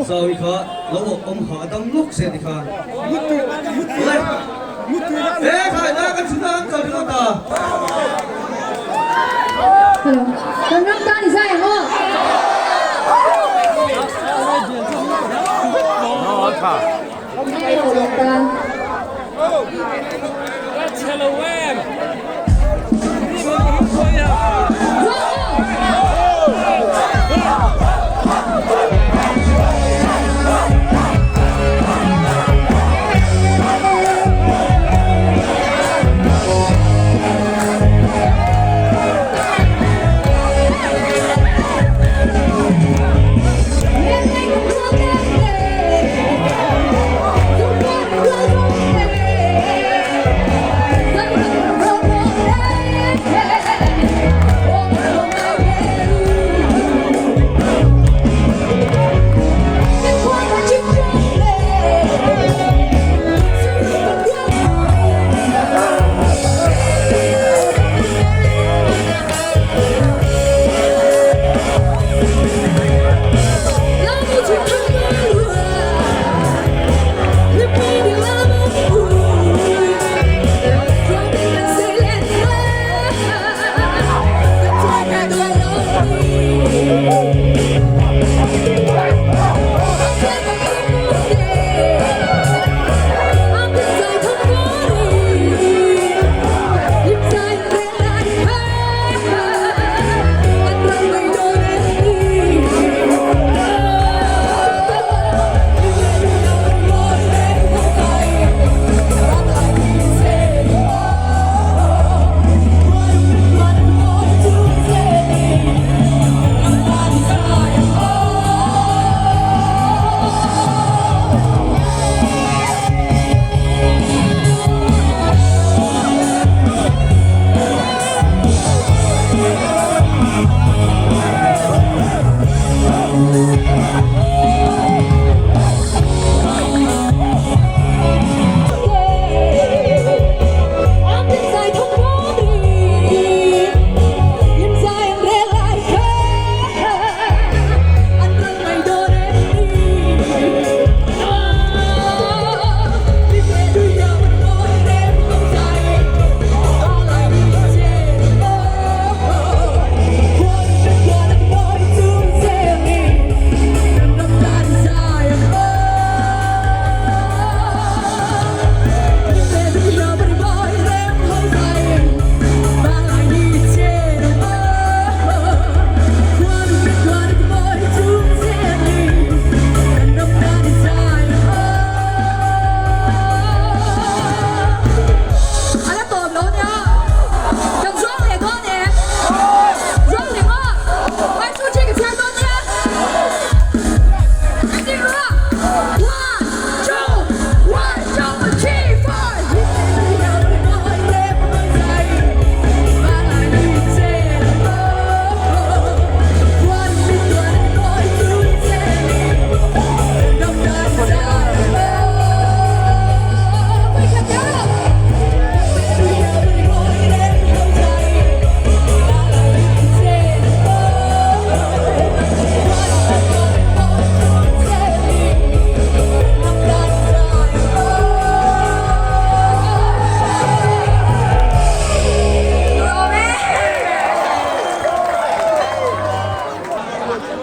Zawi kha lo awk awm ha dam lawk se ti khan. Awle. He khaina kan chhun a an kal ringawt a. Hello. Kan ram tan i zai ang aw. Tan.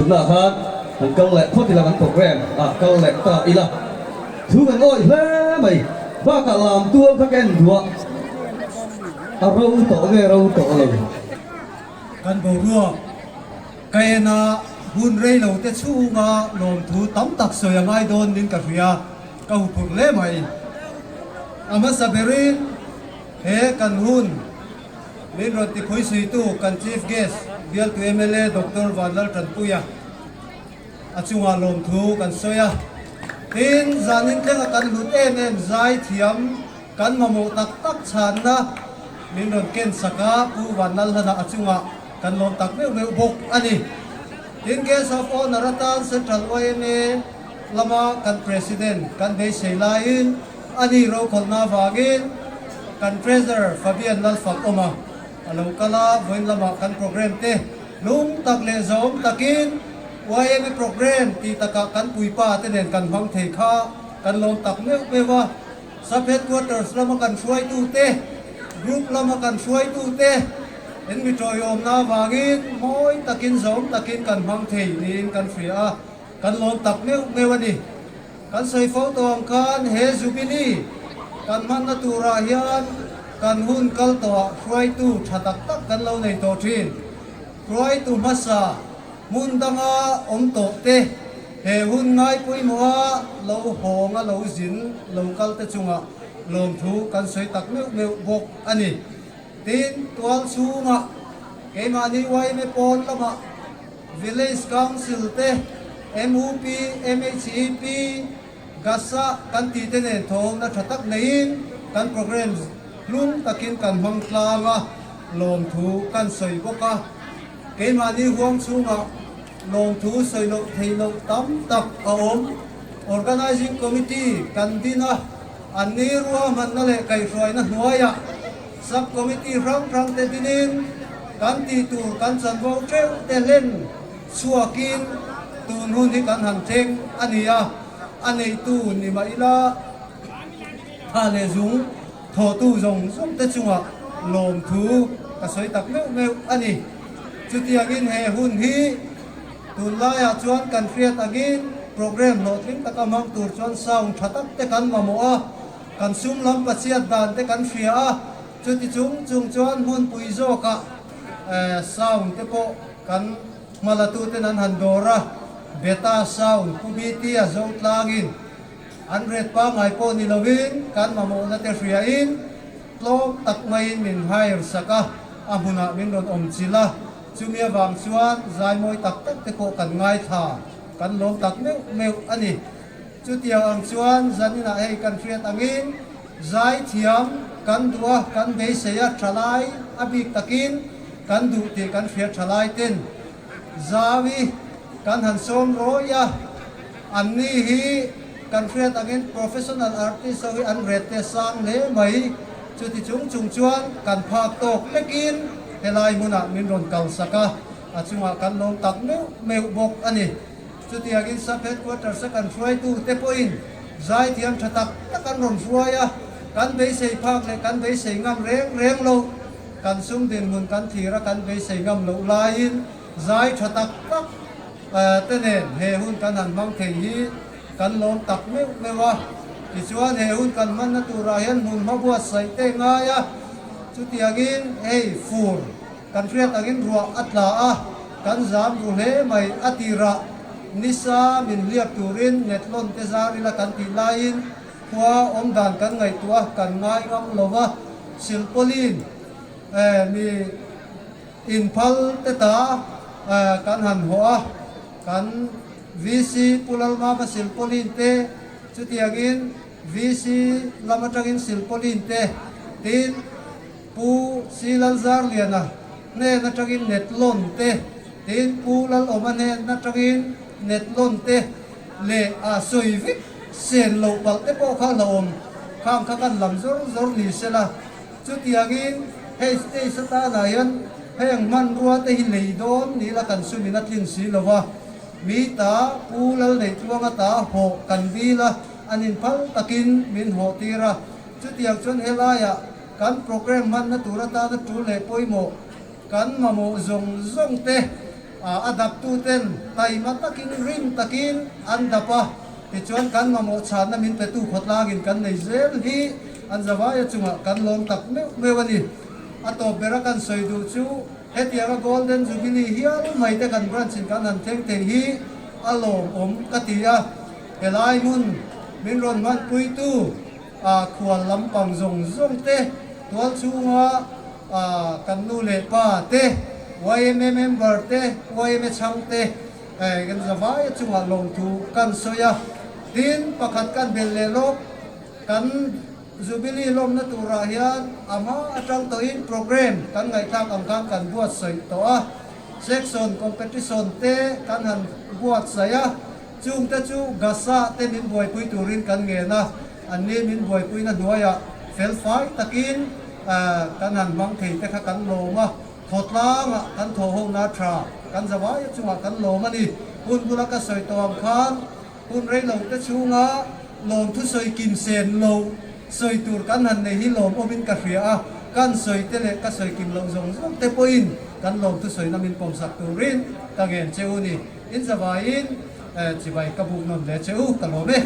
Tunah khan kan kal leh phawt ila kan program ah kal leh ta ila. Thu kan awih hle mai. Bakah lam tual kha ka en duh a, a ro tawh nge ro tawh lo. Kan boruak ka en a, hun rei lo te chhunga lawmthu tam tak sawi a ngai dawn nin ka hria, ka huphurh hle mai. A hmasa berin he kan hun min rawn tiphui suitu kan Chief Guest bialtu mla Doctor Vanlaltanpuia, A chungah lawmthu kan sawi a, tin zanin thlenga kan hlut em em zai thiam kan mamawh tak tak chhanna min rawn ken sak a, Pu Vanlalhlana a chungah kan lawm tak meuh meuh bawk a ni. Tin Guest of Honour atan Central yma lama kan President kan beisei laiin a ni rokhawlhna avangin kan Treasurer Fabian Lalfak awma a lo kal a, vawiin lamah kan programme te Lung tak leh zawm takin yma programme tih takah kan puipa te nen kan hmang thei kha kan lawm tak meuh meuh a. Sub Headquarters lama kan hruaitute, Group lama kan hruaitute in mi tawiawmna avangin mawi takin zawm takin kan hmang thei niin kan hria a, kan lawm tak meuh meuh a ni. Kan sawi fo tawh ang khan he Jubilee kan hmanna turah hian kan hun kal tawhah hruaitu tha tak tak kan lo nei tawh thin. Hruaitu hmasa hmun danga awm tawh te, he hun ngai pawimawha lo hawnga lo zin lo kal te chungah lawmthu kan sawi tak meuh meuh bawk a ni. Tin, tual chhungah keimahni yma pawn lamah Village Council te, mup, MHEP, GASA kan tih te nen thawhna tha tak neiin kan programme hlum takin kan hmang tlang a, lawmthu kan sawi bawk a. Keimahni huang chhungah lawmthu sawi loh theih loh tam tak a awm. Organizing Committee kan din a, an ni ruahmanna leh kaihhruaina hnuaiah Sub-Committee hrang hrang te dinin kan tih tur kan chanvo theuh te hlen chhuakin tun hun hi kan han thleng a ni a, a neitu ni mah ila tha leh zung thawhtu zawng zawng te chungah lawmthu ka sawi tak meuh meuh a ni. Chutiangin he hun hi tunlaiah chuan kan hriat angin programme hlawhtling taka hmang tur chuan sound tha tak te kan mamawh a, Kan sum lam pachiat dan te kan hria a, chuti chung chung chuan hmunpui zawkah sound te pawh kan hmalatu ten an han dawr a, Beta sound Pu BT a zo tlangin an ret pangngai pawh ni lovin kan mamawhna te hriain tlawm tak maiin min hire sak a, a hmunah min rawn awm chilh a, chumi avang chuan zaimawi tak tak te pawh kan ngaithla, kan lawm tak meuh meuh a ni. Chutiang ang chuan zaninah hei kan hriat angin zaithiam kan duh a, kan beisei a, thalai a bik takin kan duh tih kan hriat thalai ten zau i kan han sawm rawih a, anni hi kan hriat angin professional artist ho hi an ret te sang hle mai, chuti chung chung chuan kan phak tawk lekin helai hmunah min rawn kalsak a, a chungah kan lawm tak meuh meuh bawk a ni. Chutiangin Sub Headquarters a kan hruaitu te pawhin zaithiam tha tak tak an rawn hruai a, kan beisei phak leh kan beisei ngam reng reng lo, kan sum dinhmun kan thlir a kan beisei ngam loh laiin zai tha tak tak te nen he hun kan han hmang thei hi kan lawm tak meuh meuh a. Tichuan he hun kan hmanna turah hian hmunhma buatsaih te ngai a, chutiangin hei fur, Kan hriat angin ruah a tla a, kan zam ru hle mai a tirah nisa min hliap turin Netlon te zar ila kan tih laiin khua awm dan kan ngaihtuah a, kan ngai ngam lo va, silpawlin mi inphal te ta kan han hawh a, kan VC Pu Lalmama silpawlin te chutiangin VC lam atangin silpawlin te tin Pu Si Lalzarliana hnen atangin Netlon te, tin Pu Lalawma hnen atangin Netlon te leh a sawi vek sen loh palh te pawh kha hlauhawm khang kha kan lam zawr zawr ni sela. Chutiangin hei stage atanah hian heng hmanrua te hi lei dawn ni la kan sumin a tlin si lo va, mi ta Pu Lalneitluanga ta hawh kan dil a, an inphal takin min hawh tir a. Chutiang chuan helaiah Kan programme hmanna tur atana tul leh pawimawh kan mamawh zawng zawng te A daptuten taima takin rim takin an dap a, tichuan kan mamawh chhanna min petu khawtlangin kan nei zel hi an zavaia chungah kan lawm tak meuh meuh a ni. A tawp bera kan sawi duh chu hetianga Golden Jubilee hial mai te kan branch in kan han thleng thei hi a lawmawm ka ti a, helai hmun min rawn hmanpuitu a khual lampang zawng zawng te tual chhunga kan nu leh pa te, yma member te, yma chhang te kan zavaia chungah lawmthu kan sawi a, tin pakhat kan belh leh lawk kan Jubilee lawmna turah hian a hma atang tawhin programme kan ngaihthlak ang khan kan buatsaih tawh a, section competition te kan han buatsaih a, chungte chu Gasa te min buaipui turin kan ngen a, anni min buaipuina hnuaiah felfai takin kan han hmang thei te kha kan lawm a, khawtlangah kan thawhhona tha kan zavaia chungah kan lawm a ni. Hun bula ka sawi tawh ang khan Hun reilo te chhunga lawmthu sawi kim sen lo sawi tur kan han nei hi lawmawmin ka hria a, kan sawi te leh ka sawi kim loh zawng zawng te pawhin kan lawmthu sawina min pawmsak turin ka ngen che u ni. In zavaiin chibai ka buk nawn hle che u, ka lawm e.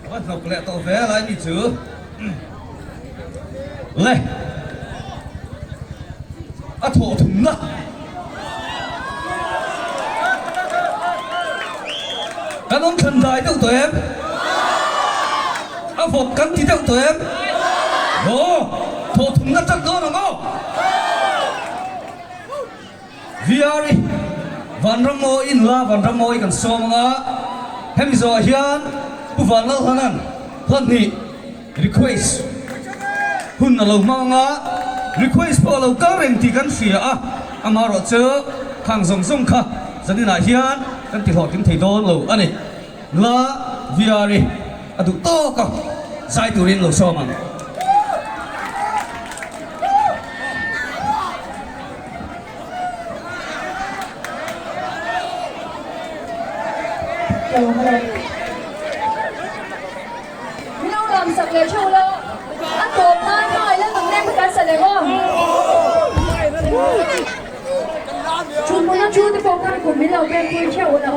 A va hnawk leh tawh ve lai mi chu le a thawh thumna kan awm thlan dai deuh tawh em a vawt kan ti deuh tawh em aw thawh thumna tan dawn ang aw VR i Vanrammawi in la Vanrammawi kan sawm anga hemi zawhah hian Pu Vanlalhlana'n hla hnih request hun a lo hmang anga request pawh a lo kal reng tih kan hria a, amaherawh chu khang zawng zawng kha zaninah hian kan ti hlawhtling thei dawn lo a ni. La VR i a duh tawk a zai turin lo sawm ang. Mino lam sak leh theuh lo a tawp nan hmangaih la nung nen kan sa leh maw? Chhunhmun a thu te pawh khan kum min lo pek pui theuh lo.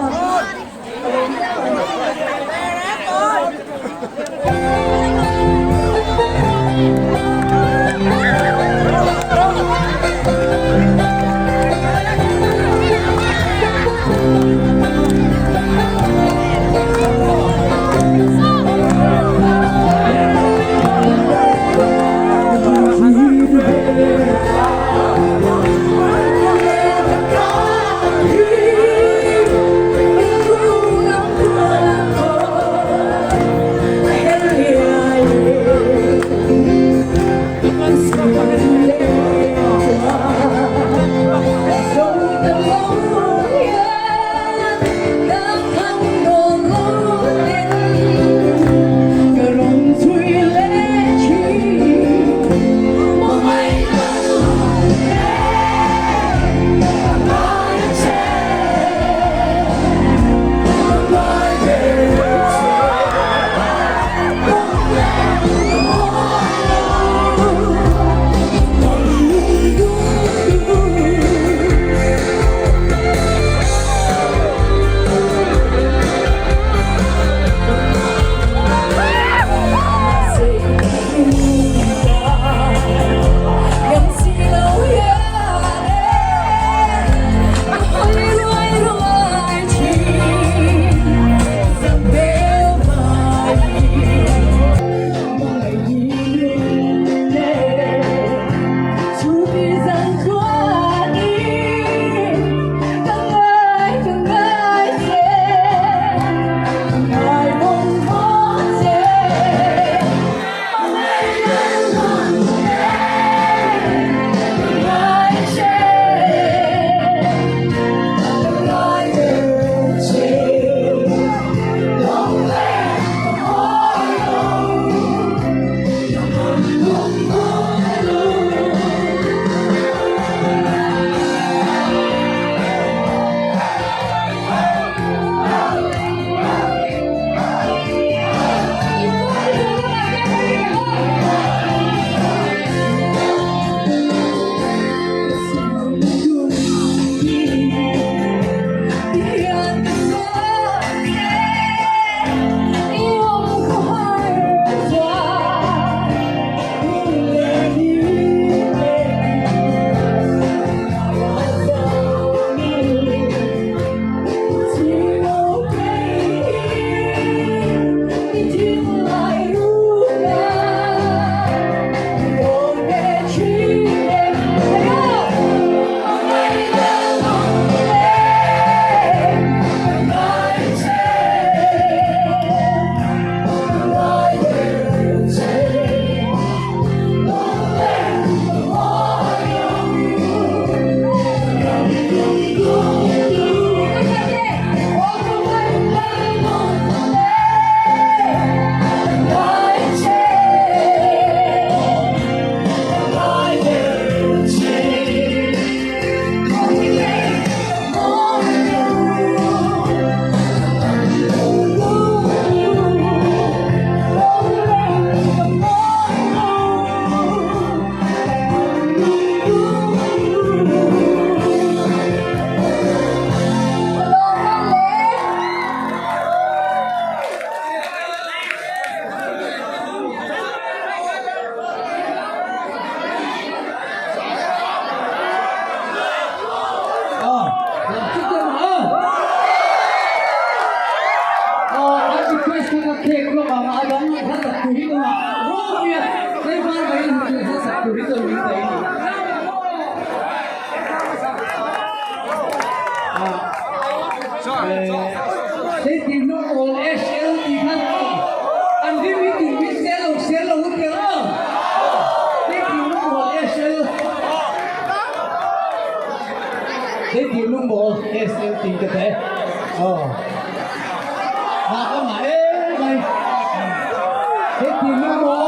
tur hi awm a, Ropuia tlaivar mai in chu hla sak tur hi chuan min daih a ni. Hei hnung awl SL tih khan an rim hi tur hi sel lo sel lo a tia maw? Hei hnung awl SL Hei hnung awl SL tih ka te aw Mah ka mah em mai Hei hnung awl SL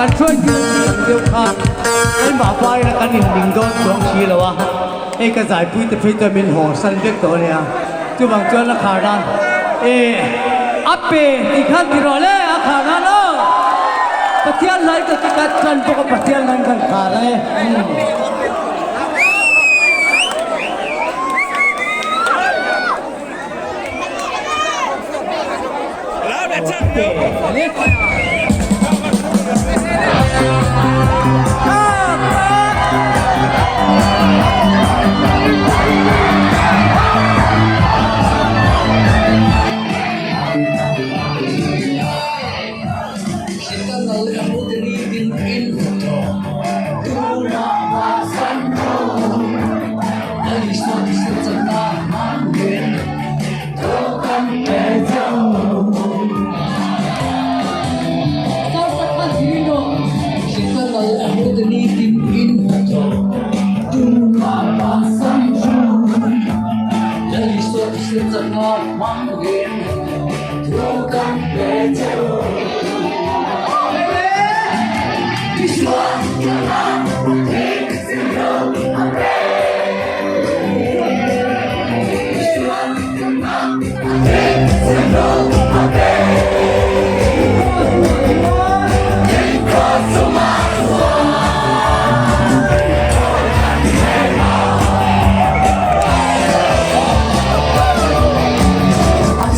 Kan hruai deuh kha kan vahpa ina kan inning dawn chuang si lo a, hei ka zaipui te phei chuan min haw san vek tawh a nia, chuvang chuan a khar nan e a pe tih khan ti rawh le a khar nan aw Pathian lai ka ka tan bawk a Pathian nan kan khar e. A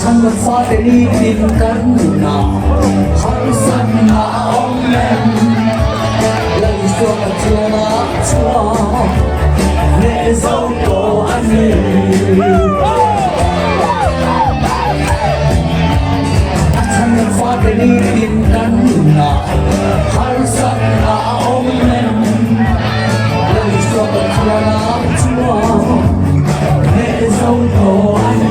chhan kan fate nitin kan nunah harsatna a awm em? Lal Isua kan chuanah chuan hneh zo tawh a ni. A chhan kan fate nitin kan nunah harsatna a awm em? Lal Isua kan chuanah chuan hneh zo tawh a ni.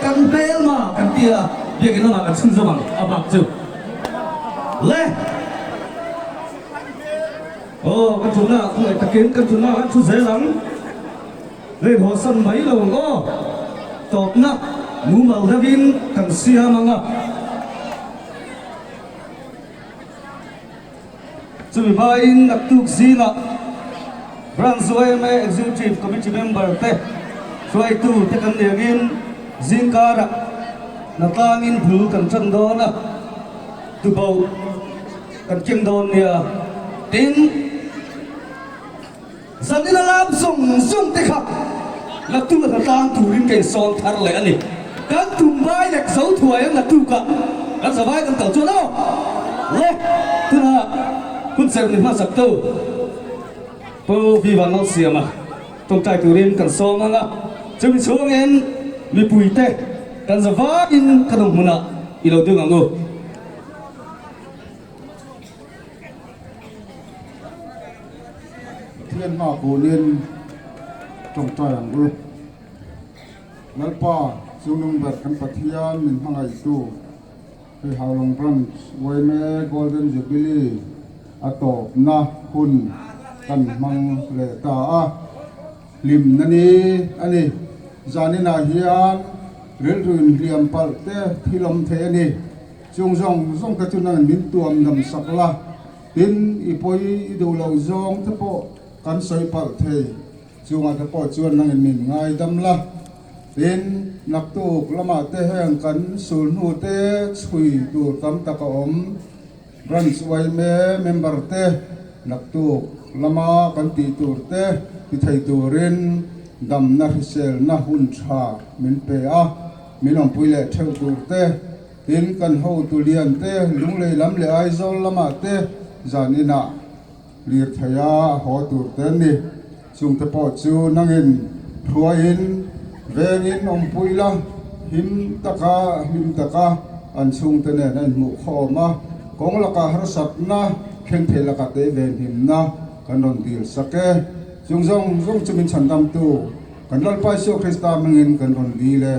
Kan hmelma kan ti a, biakin lamah kan chhunzawm ang a bak chu. Le! Aw, kan thutna ah khawngaih takin kan thutna ah khan thu zel ang. Lei haw san mai lo ang aw. Tawpna mumal deuhin kan siam ang a. Chumi hmain naktuk zingah Branch yma Executive Committee member te hruaitu te kan ni angin zingkarah hnatlangin bul kan tan dawn a, tuboh kan keng dawn nia. Tin, Zanin a lam zawng zawng te kha naktuk a hnatlang turin ka insawn thar leh a ni. Kan tum bai lek zo thuai ang naktukah kan zavai kan kal chuan aw le tunah hun serh ni hmasak tu Pu Viva Nalsiama tawngtai turin kan sawm ang a, chumi chhungin mipuite kan zavaiin kan awm hmunah i lo ding ang u. Pathian hma kunin tawngtai ang u. Lalpa Chungnung ber kan Pathian min hmangaihtu hei Haulawng Branch yma Golden Jubilee a tawpna hun kan hmang leh ta a, hlimna ni a ni. Zaninah hian rilru inhliam palh te thil awm thei a ni. Chung zawng zawng te chu nangin min tuam dam sak la, tin i pawi i duh loh zawng te pawh kan sawi palh thei. Chungah te pawh chuan nangin min ngaidam la, tin naktuk lamah te heng kan sulhnu te chhui tur tam tak a awm. Branch yma member te naktuk. lama kan tih tur te ti thei turin damna hriselna hun tha min pe a, min awmpui leh theuh tur te, tin kan hotu lian te Lunglei lam leh Aizawl lamah te zan inah lirthei a haw tur te an ni. Chungte pawh chu nangin hruaiin vengin awmpui la, him taka hlim taka an chhungte nen a inhmuh khawm a, kawng lakah harsatna thleng thei lakah te venhimna kan rawn dil sak e. Chung zawng zawng chu min chhandamtu kan Lalpa Isua Krista hmangin kan rawn dil e.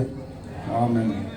Amen.